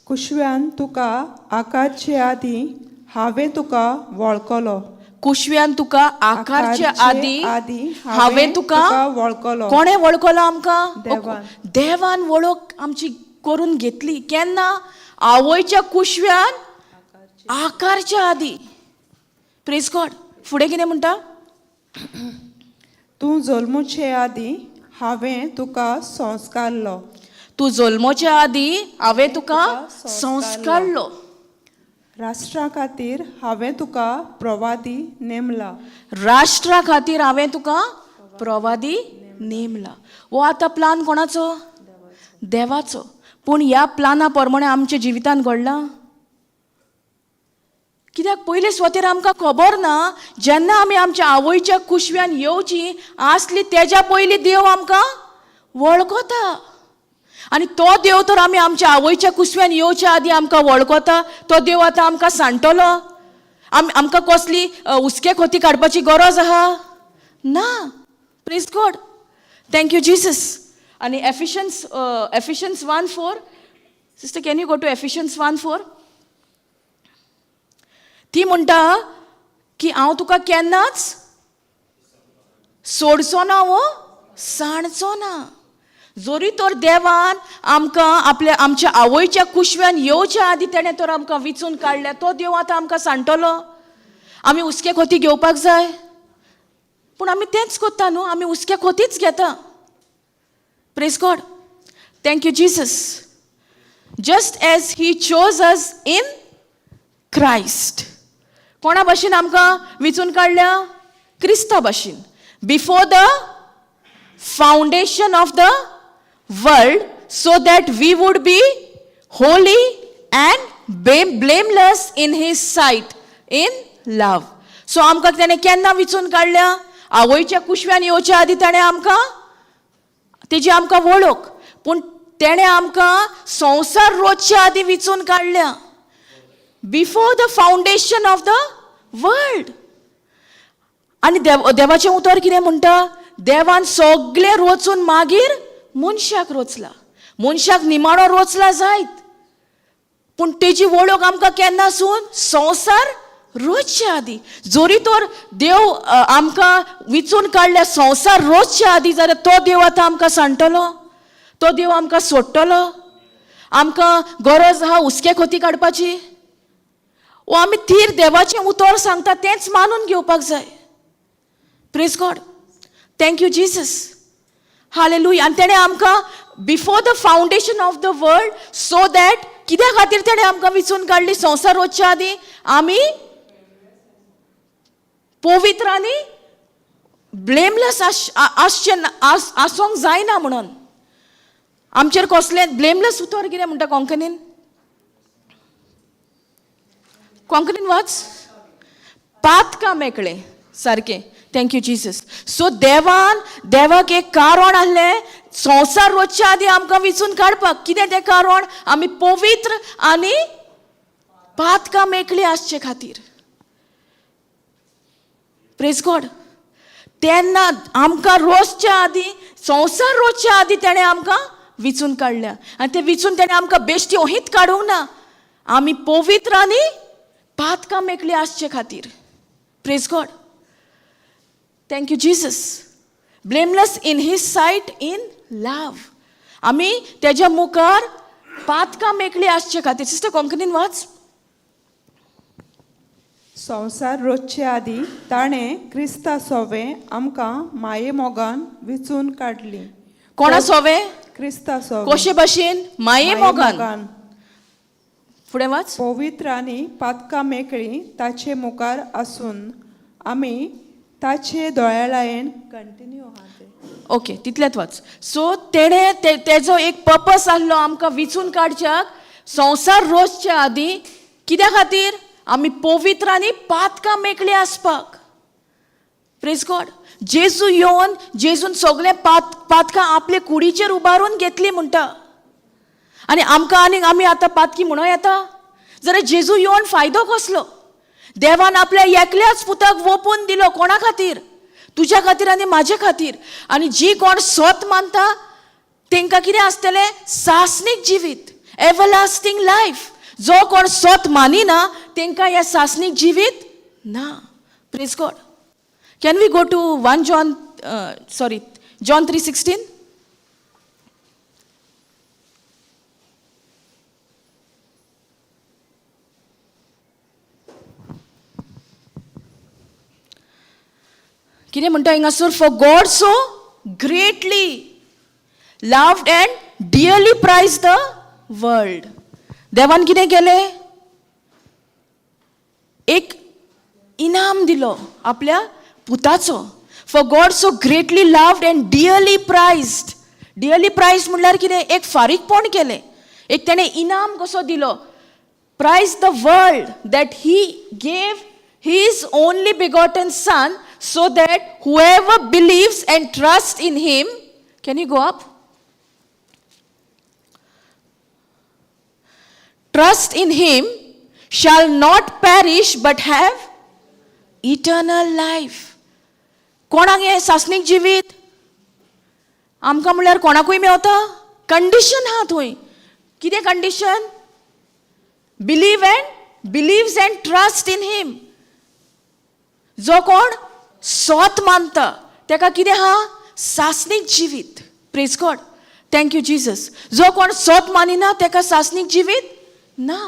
कुशव्यान तुका आकारचे आदीं हांवें तुका वळखलो. कुशव्यान तुका आकारचे आदीं आदीं हांवें तुका वळखलो. कोणें वळखलो आमकां? देवान. देवान वळख आमची करून घेतली. केन्ना? आवयच्या कुशव्यान आकारच्या आदीं. प्रेज गॉड. फुडें कितें म्हणटा? तूं जल्मुचे आदीं हांवें तुका संस्कारलो. तूं जल्मोच्या आदीं हांवें तुका संस्कारलो. राष्ट्रा खातीर हांवें तुका प्रवादी नेमला. राष्ट्रा खातीर हांवें तुका प्रवादी नेमला. हो आतां प्लान कोणाचो? देवाचो. पूण ह्या प्लाना प्रमाणे आमच्या जिवितान घडलां कित्याक? पयले सुवातेर आमकां खबर ना, जेन्ना आमी आमच्या आवयच्या कुशव्यान येवची आसली तेज्या पयलीं देव आमकां वळखता. आनी तो देव तर आमी आमच्या आवयच्या कुसव्यान येवच्या आदीं आमकां वळखता, तो देव आतां आमकां सांडटलो? आमकां कसली हुस्के खोती काडपाची गरज आहा ना. Praise God. Thank you, Jesus. आनी Ephesians 1:4. Sister, can you go to Ephesians 1:4? ती म्हणटा की हांव तुका केन्नाच सोडचो ना वो सांडचो ना. जोरी तर देवान आमकां आपल्या आमच्या आवयच्या कुशव्यान येवच्या आदीं तेणें तर आमकां विचून काडल्या, तो देव आतां आमकां सांडटलो? आमी हुस्के खोती घेवपाक जाय? पूण आमी तेंच करता न्हू, आमी हुस्के खोतीच घेता. Praise God. Thank you, Jesus. Just as He chose us in Christ. कोणा भाशेन आमकां विचून काडल्या? क्रिस्ता भाशेन. Before the foundation of the world, so that we would be holy and blameless in His sight in love. So आमकां तेणें केन्ना विचून काडल्या? आवयच्या कुशव्यान येवच्या आदीं ताणें आमकां तेजी आमकां वळख, पूण तेणें आमकां संवसार रोचच्या आदीं विचून काडल्या, before the foundation of the world. आनी देव देवाचें उतर कितें म्हणटा? देवान सगळें रोचून मागीर मनशाक रोचला. मनशाक निमाणो रोचला जायत, पूण तेजी वळख आमकां केन्नासून? संवसार रोचच्या आदीं. जोरी तर देव आमकां विचून काडल्या संवसार रोचच्या आदीं, जाल्यार तो देव आतां आमकां सांडटलो? तो देव आमकां सोडटलो? आमकां गरज आहा हुस्के खोती काडपाची? वो आमी थीर देवाचें उतर सांगता तेंच मानून घेवपाक जाय. Praise God. Thank you, Jesus. Hallelujah. आनी तेणें आमकां before the foundation of the world, so that कित्या खातीर तेणें आमकां विचून काडली संवसार वचच्या आदीं? आमी पवित्र आनी ब्लेमलेस आसचे आसोंक जायना म्हणून. आमचेर कसलें ब्लेमलेस उतर कितें म्हणटा कोंकणीन? कोंकणीन वाच. पातका मेकळें सारकें. Thank you, Jesus. So देवान देवाक एक कारण आहलें संवसार रोचच्या आदीं आमकां विचून काडपाक. कितें तें कारण? आमी पवित्र आनी पातकां मेकळी आसचे खातीर. प्रेज गॉड. तेन्ना आमकां रोसच्या आदीं, संवसार रोसच्या आदीं तेणें आमकां विचून काडल्या. आनी ते विचून तेणें आमकां बेश्टी ओहीत काडूंक ना, आमी पवित्र आनी पातकां मेकळी आसचे खातीर. Praise God. Thank you, Jesus. Blameless in His sight in love. आमी तेज्या मुखार पातकां मेकळी आसचे खातीर. सिस्टर, कोंकणीन वाच. संवसार रोचचे आदीं ताणें क्रिस्ता सोवे आमकां माये मोगान विचून काडली. कोणा सोवे? क्रिस्ता सोवे. कशे भाशेन? माये मोगान. फुडें वाच. पवित्र आनी पातकां मेकळी ताचे मुखार आसून आमी ताचे दोळ्यालायन कंटिन्यू आहा तें. ओके, तितलेंच वाच. सो तेणें तेजो एक पर्पस आहलो आमकां विचून काडच्याक संवसार रोसच्या आदीं. कित्या खातीर? आमी पवित्र आनी पातकां मेकळी आसपाक. प्रेज गॉड. जेजू येवन जेजून सगळें पातकां आपले कुडीचेर उबारून घेतली म्हणटा. आनी आमकां आनीक आमी आतां पातकी म्हणूं येता? जाल्यार जेजू येवन फायदो कसलो? देवान आपल्या एकल्याच पुताक वोपून दिलो. कोणा खातीर? तुज्या खातीर आनी म्हाजे खातीर. आनी जी कोण सत मानता तेंकां कितें आसतलें? सासणीक जिवीत, एवरलास्टींग लायफ. जो कोण सत मानिना तेंकां हें सासणीक जिवीत ना. Praise God. Can we go to 1 John, sorry, John 3:16? कितें म्हणटा हिंगासर? For God so greatly loved and dearly prize the world. देवान कितें केलें? एक इनाम दिलो आपल्या पुताचो. For God so greatly loved and dearly prized. Dearly prized म्हणल्यार कितें? एक फारीकपण केलें, एक तेणें इनाम कसो दिलो. Prize the world that he gave his only begotten son so that whoever believes and trust in him. Can you go up? Trust in him shall not perish but have eternal life. कोणाक हें सासणीक जिवीत? आमकां म्हणल्यार कोणाकूय मेवता? Condition आहा थंय. कितें condition? Believe and believes and trust in him. जो कोण सोत मानता तेका कितें आहा? सासणीक जिवीत. Praise God. Thank you Jesus. जो कोण सोत मानिना तेका सासणीक जिवीत ना.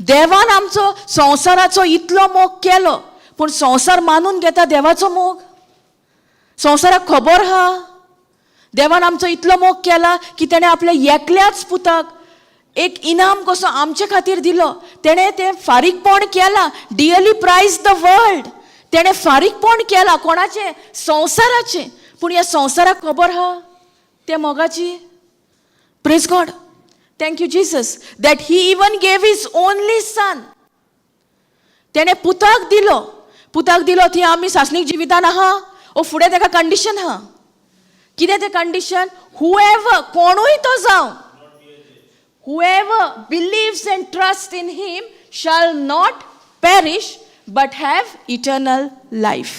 देवान आमचो संवसाराचो इतलो मोग केलो, पूण संवसार मानून घेता देवाचो मोग? संवसाराक खबर आहा देवान आमचो इतलो मोग केला की तेणें आपल्या एकल्याच पुताक एक इनाम कसो आमचे खातीर दिलो. तेणें तें फारीकपण केलां. Dearly prize the world. तेणें फारीकपण केलां कोणाचें? संवसाराचें. पूण ह्या संवसाराक खबर आहा त्या मोगाची? Praise God. Thank you Jesus that he even gave his only son. तेणें पुताक दिलो. पुताक दिलो ती आमी सासणीक जिवितान आहा. ओ फुडें तेका कंडिशन आहा. कितें तें कंडिशन? हुएवर, कोणूय तो जावं, whoever believes and trust in him shall not perish but have eternal life.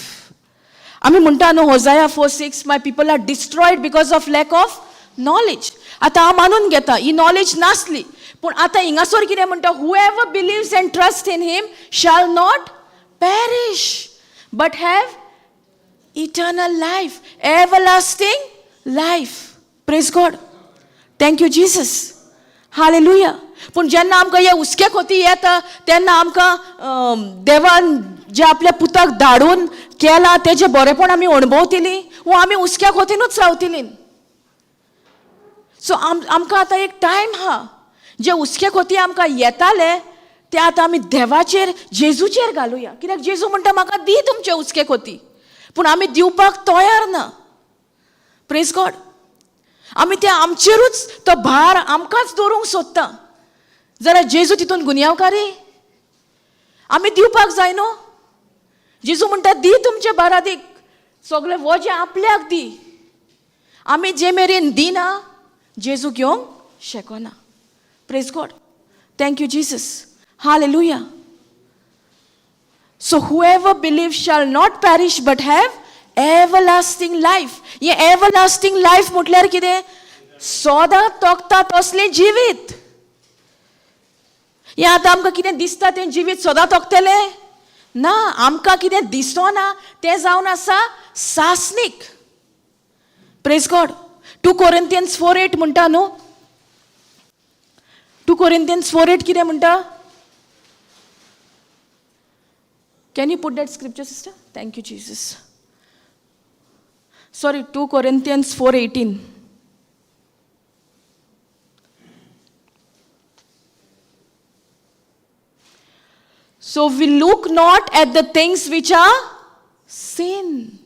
आमी म्हणटा न्हू, Hosea 4:6, my people are destroyed because of lack of knowledge. आतां हांव मानून घेता ही नॉलेज नासली, पूण आतां हिंगासर कितें म्हणटा? Whoever believes and trust in him shall not perish but have eternal life, everlasting life. Praise God. Thank you Jesus. Hallelujah. पूण जेन्ना आमकां हे हुस्के खोती येता तेन्ना आमकां देवान जे आपल्या पुताक धाडून केलां तेजें बरेंपण आमी अणभवतली वो आमी हुस्क्या खोतीनूच रावतली? सो आमकां आतां एक टायम आहा. जे हुस्के खोती आमकां येताले ते आतां आमी देवाचेर, जेजूचेर घालुया. कित्याक जेजू म्हणटा म्हाका दी तुमचे हुस्के खोती, पूण आमी दिवपाक तयार ना. Praise God. आमी ते आमचेरूच तो भार आमकांच दवरूंक सोदता. जाल्यार जेजू तितून गुन्यांवकारी? आमी दिवपाक जाय न्हू. जेजू म्हणटा दी तुमचे बारादीक सगळे वजें आपल्याक दी. आमी जे मेरेन दिना जेजू घेवंक शकना. Praise God. Thank you Jesus. Hallelujah. So whoever believes shall not perish but have everlasting life. हे everlasting life म्हटल्यार कितें? सदां तोखता तसलें जिवीत. हें आतां आमकां कितें दिसता तें जिवीत सदां तोखतलें ना. आमकां कितें दिसना तें जावन आसा सासणीक. Praise God. 2 Corinthians 4:8 म्हणटा न्हू. 2 कोरिंथियन्स 4:8 कितें म्हणटा? Can you put that scripture, sister? Thank you, Jesus. Sorry, 2 Corinthians 4:18. So we look not at the things which are seen.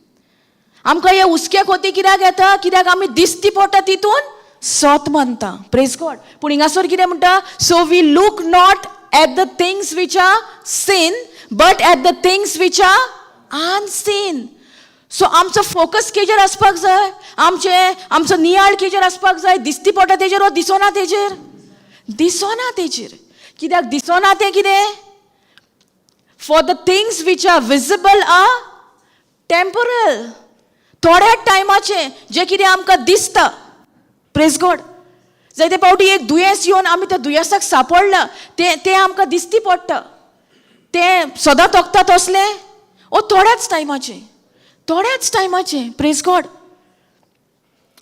आमकां हे हुस्के खोती कित्याक येता? कित्याक आमी दिसती पडटा तितून सत मानता. प्रेज गॉड. पूण हिंगासर कितें म्हणटा? So we look not at the things which are seen but at the things which are unseen. So आमचो फोकस केजेर आसपाक जाय? आमचे आमचो नियाळ केजेर आसपाक जाय? दिसती पडटा तेजेर वो दिसोना तेजेर? दिसोना तेजेर. कित्याक दिसोना तें कितें? For the things which are visible are temporal. थोड्या टायमाचें जें कितें आमकां दिसता. प्रेज गॉड. जायते फावटी एक दुयेंस येवन आमी त्या दुयेंसाक सांपडला, तें तें आमकां दिसती पडटा. तें सदां तोखता तसलें ओ थोड्याच टायमाचें, थोड्याच टायमाचें. Praise God.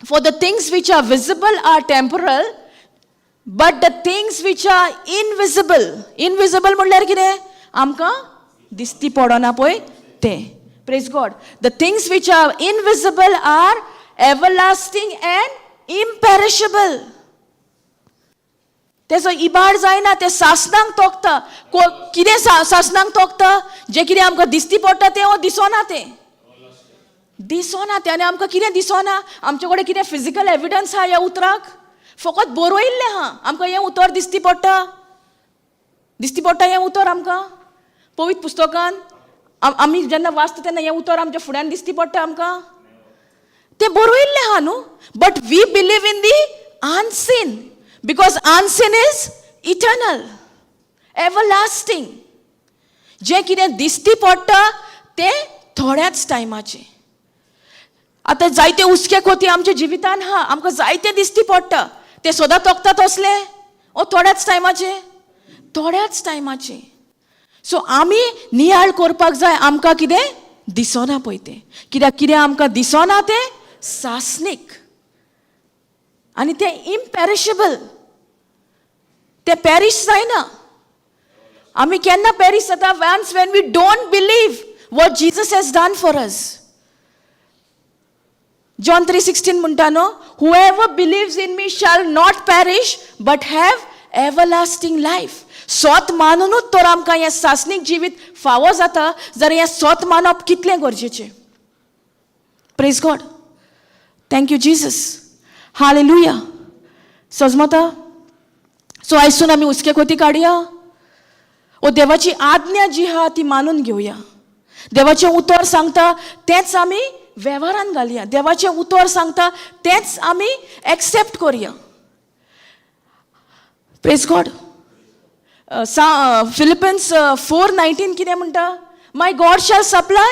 For the things which are visible are temporal, but the things which are invisible. Invisible म्हणल्यार कितें? आमकां दिसती पडना पळय तें. Praise God. The things which are invisible are everlasting and imperishable. तेजो इबाड जायना, तें सासनांक तोखता. कितें सासनांक तोखता? जें कितें आमकां दिसती पडटा तें वो दिसोना तें? दिसोना तें. आनी आमकां कितें दिसोना? आमचे कडेन कितें फिजिकल एविडन्स आहा ह्या उतराक? फकत बरयल्लें आहा. आमकां हें उतर दिसती पडटा? दिसती पडटा हें उतर आमकां पवित्र पुस्तकान? आमी जेन्ना वाचता तेन्ना हें उतर आमच्या फुड्यान दिसती पडटा आमकां? तें बरयल्लें आहा न्हू. But we believe in the unseen because unseen is eternal, everlasting. जें कितें दिसती पडटा तें थोड्याच टायमाचें. आतां जायते हुस्के खोती आमच्या जिवितान आहा. आमकां जायते दिसती पडटा. ते सदां तोखता तसले ओ थोड्याच टायमाचे? थोड्याच टायमाचे. सो आमी नियाळ करपाक जाय आमकां कितें दिसना पळय तें. कित्याक कितें आमकां दिसना तें सासणीक आनी तें इम्पॅरिशेबल. तें पॅरीश जायना. आमी केन्ना पॅरीश जाता? Once when we don't believe what Jesus has done for us. John 3:16 म्हणटा न्हू, "Whoever believes in me shall not perish but have everlasting life." सोत मानुनूच तर आमकां हें सासणीक जिवीत फावो जाता. जाल्यार हें सोत मानप कितलें गरजेचें? Praise God. Thank you, Jesus. Hallelujah. सजमता? सो आयसून आमी हुस्के खोती काडया ओ देवाची आज्ञा जी आहा ती मानून घेवया. देवाचें उतर सांगता तेंच आमी वेव्हारान घालया. देवाचें उतर सांगता तेंच आमी एक्सेप्ट करया. प्रेज गॉड. सा फिलिपिन्स 4:19 कितें म्हणटा? "My God shall supply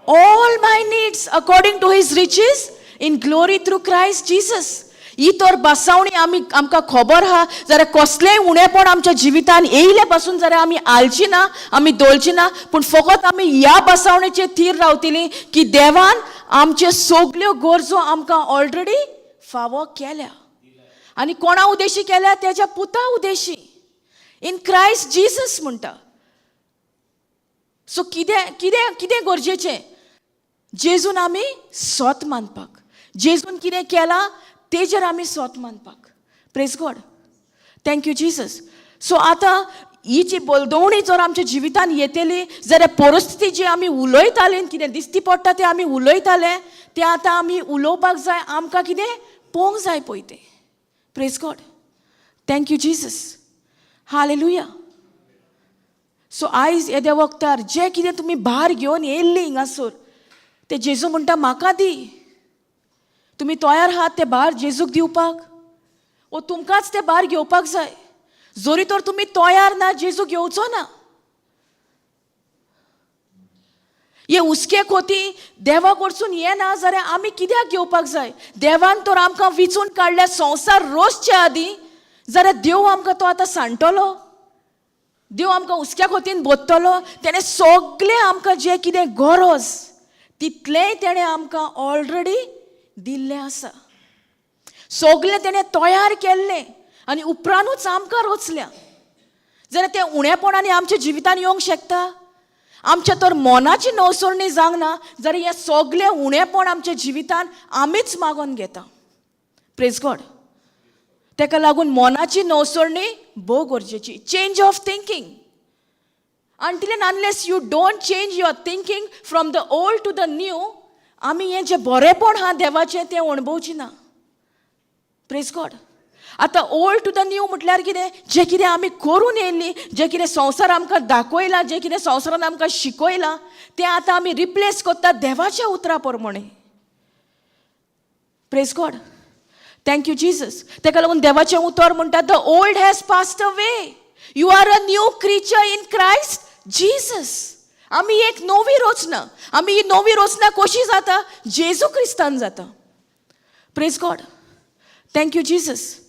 all my needs according to his riches in glory through Christ Jesus." ही तर बसावणी आमी आमकां खबर आहा. जाल्यार कसलेंय उणेपण आमच्या जिवितान येयले पासून जाल्यार आमी हालची ना, आमी डोलची ना, पूण फकत आमी ह्या बसावणेचेर थीर रावतली की देवान आमच्यो सगल्यो गरजो आमकां ऑलरेडी फावो केल्या. आनी कोणा उद्देशी केल्या? तेज्या पुता उद्देशी. इन क्रायस्ट जीसस म्हणटा. सो कितें कितें कितें गरजेचें? जेजून आमी सोत मानपाक. जेजून कितें केलां तेजेर आमी सोत मानपाक. Praise God. Thank you, Jesus. So आतां ही जी बलदवणी जर आमच्या जिवितान येतली जाल्यार परिस्थिती जी आमी उलयताली, कितें दिसती पडटा तें आमी उलयताले, तें आतां आमी उलोवपाक जाय. आमकां कितें पळोवंक जाय पळय तें. Praise God. Thank you, Jesus. Hallelujah. So आयज येद्या वखतार जें कितें तुमी भार घेवन येयल्ली हिंगासर ते जेजू म्हणटा, म्हाका दी. तुमी तयार आहात ते भार जेजूक दिवपाक ओ तुमकांच ते भार घेवपाक जाय? जरी तर तुमी तयार ना, जेजू घेवचो ना. हे हुस्के खोती देवा कडसून येना जाल्यार आमी कित्याक घेवपाक जाय? देवान तर आमकां विचून काडल्या संवसार रोसचे आदीं. जाल्यार देव आमकां तो आतां सांडटलो? देव आमकां हुस्क्या खोतीन बोत्तलो? तेणें सगळें आमकां जें कितें गरज तितलेंय तेणें आमकां ऑलरेडी दिल्लें आसा. सगळें तेणें तयार केल्लें आनी उपरांतूच आमकां रचल्या. जाल्यार तें उणेपणांनी आमच्या जिवितान येवंक शकता? आमच्या तर मनाची नवसरणी जावंक ना जाल्यार हें सगळें उणेपण आमच्या जिवितान आमीच मागोन घेता. प्रेज गॉड. तेका लागून मनाची नवसरणी भोव गरजेची. Change of thinking. Until and unless you don't change your thinking from the old to the new, आमी हें जें बरेंपण आहा देवाचें तें अणभवचें ना. Praise God. आतां ओल्ड टू the new म्हटल्यार कितें? जें कितें आमी करून येयल्लीं, जें कितें संवसार आमकां दाखयलां, जें कितें संवसारान आमकां शिकयलां, तें आतां आमी रिप्लेस करता देवाच्या उतरा प्रमाणें. Praise God. Thank you, Jesus. ताका लागून देवाचें उतर म्हणटा, the old has passed away, you are a new creature in Christ Jesus. आमी एक नवी रचना. आमी ही नवी रचना कशी जाता? जेजू क्रिस्तान जाता. Praise God. Thank you, Jesus.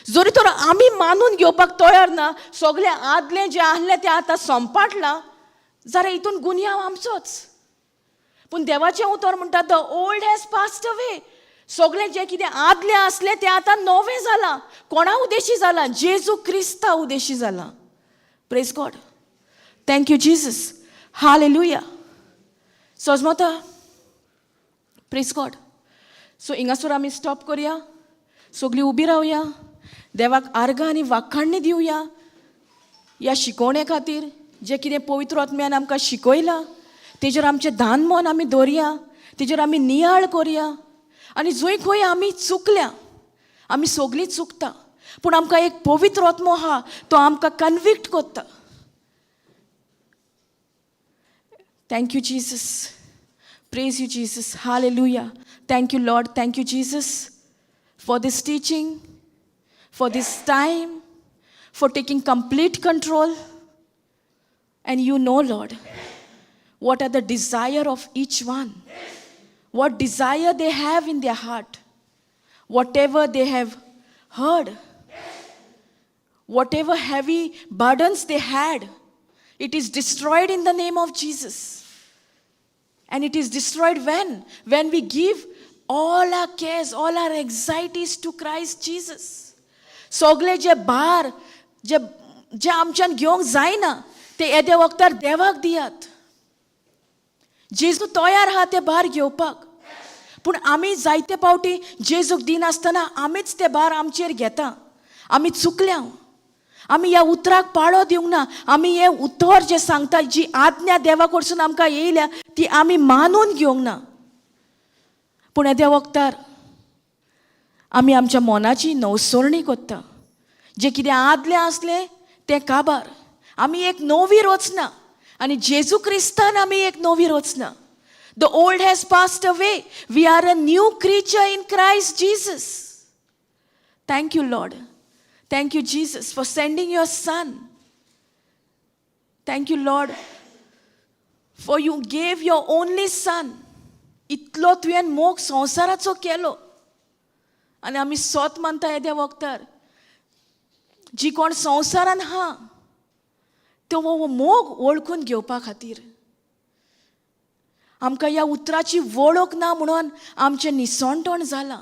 जरी तर आमी मानून घेवपाक तयार ना, सगळें आदलें जें आहलें तें आतां संपाटलां जाल्यार हितून गुन्यांव आमचोच. पूण देवाचें उतर म्हणटा, the old has passed away. सगळें जें कितें आदलें आसलें तें आतां नवें जालां. कोणा उद्देशी जालां? जेजू क्रिस्ता उद्देशी जालां. Praise God. Thank you, Jesus. Hallelujah. सजमता. Praise God. So हिंगासर आमी स्टॉप करया. सगळीं उबी रावया. देवाक आर्गां आनी वाखाणणी दिवया ह्या शिकोवणे खातीर. जें कितें पवित्र आत्म्यान आमकां शिकयलां तेजेर आमचें ध्यान मन आमी दवरया, तेजेर आमी नियाळ करया. आनी जंय खंय आमी चुकल्या, आमी सगळीं चुकता, पूण आमकां एक पवित्र आत्मो आहा, तो आमकां कन्विक्ट करता. Thank you, Jesus. Praise you, Jesus. Hallelujah. Thank you, Lord. Thank you, Jesus, for this teaching, for this time, for taking complete control. And you know, Lord, what are the desire of each one, what desire they have in their heart, whatever they have heard, whatever heavy burdens they had, it is destroyed in the name of Jesus. And it is destroyed when? When we give all our cares, all our anxieties to Christ Jesus. सगळे जे भार जे जे आमच्यान घेवंक जायना ते येदे वखदार देवाक दियात. जेजू तयार आहा ते भार घेवपाक. पूण आमी जायते फावटी जेजूक दिनासतना आमीच ते भार आमचेर घेता. आमी चुकल्या. आमी ह्या उतराक पाळो दिवंक ना. आमी हें उतर जें सांगता, जी आज्ञा देवा कडसून आमकां येयल्या, ती आमी मानून घेवंक ना. पूण येद्या वखदार आमी आमच्या मनाची नवसरणी करता. जें कितें आदलें आसलें तें काबार. आमी एक नवी रचना आनी जेजू क्रिस्तान आमी एक नवी रचना. The old has passed away, we are a new creature in Christ Jesus. Thank you, Lord. Thank you, Jesus, for sending your son. Thank you, Lord, for you gave your only son. इतलो तुवें मोग संवसाराचो केलो आनी आमी सोत मानता येद्या वखदार जी कोण संवसारान आहा तो हो मोग वळखून घेवपा खातीर. आमकां ह्या उतराची वळख ना म्हणून आमचें निसणटण जालां.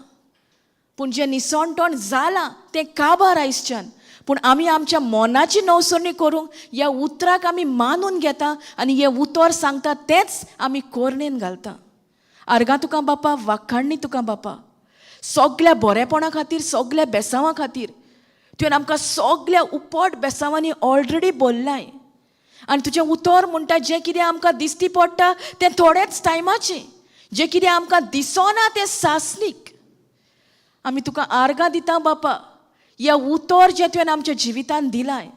पूण जें निसणटण जालां तें काबार आयजच्यान. पूण आमी आमच्या मनाची नवसरणी करूंक ह्या उतराक आमी मानून घेता आनी हें उतर सांगता तेंच आमी कोरणेन घालता. आर्गां तुका बापा, वाखाणणी तुका बापा, सगल्या बरेपणा खातीर, सगल्या बेसांवा खातीर. तुवें आमकां सगल्या उपट बेसांवांनी ऑलरेडी बोल्लाय. आनी तुजें उतर म्हणटा, जें कितें आमकां दिश्टी पडटा तें थोडेच टायमाचें, जें कितें आमकां दिसना तें सासणीक. आमी तुका आर्गां दिता बापा, ह्या उतर जें तुवें आमच्या जिवितान दिलाय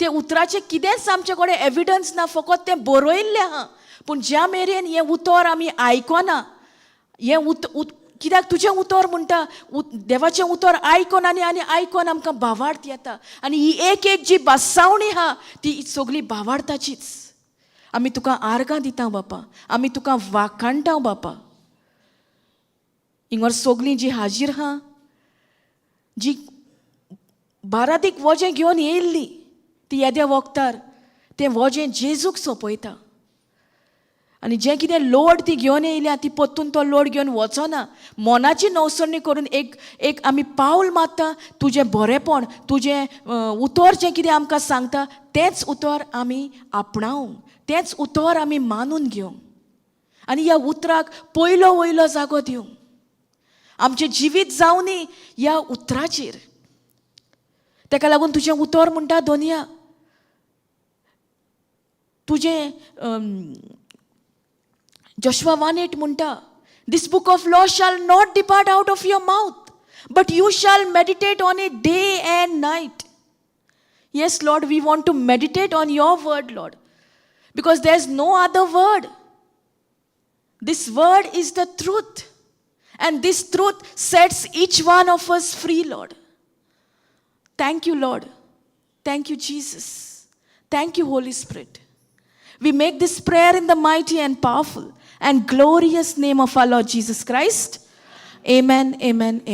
तें उतराचें कितेंच आमचे कडेन एविडन्स ना, फकत तें बरयल्लें आहा. पूण ज्या मेरेन हें उतर आमी आयकना, हें उत उत कित्याक तुजें उतर म्हणटा, देवाचें उतर आयकोन आनी आनी आयकोन आमकां भावार्थ येता. आनी ही एक एक जी बसावणी आहा ती सगळी भावार्थाचीच. आमी तुका आर्गां दिता बापा, आमी तुका वाखाणटा बापा. हिंगर सगळीं जी हाजीर आहा, जी बारादीक वजें घेवन येयल्ली, ती येद्या वखदार तें वजें जेजूक सोंपयता. आनी जें कितें लोड ती घेवन येयल्या ती परतून तो लोड घेवन वचना. मनाची नवसरणी करून एक एक आमी पावल मारता. तुजें बरेंपण, तुजें उतर जें कितें आमकां सांगता तेंच उतर आमी आपणावंक, तेंच उतर आमी मानून घेवंक आनी ह्या उतराक पयलो वयलो जागो दिवंक. आमचें जिवीत जावनी ह्या उतराचेर. ताका लागून तुजें उतर म्हणटा, दोनया तुजें जोशवा 1:8 म्हणटा, "This book of law shall not depart out of your mouth, but you shall meditate on it day and night." Yes, Lord, we want to meditate on your word, Lord, because there is no other word. This word is the truth. And this truth sets each one of us free, Lord. Thank you, Lord. Thank you, Jesus. Thank you, Holy Spirit. We make this prayer in the mighty and powerful and glorious name of our Lord Jesus Christ. Amen, amen, amen.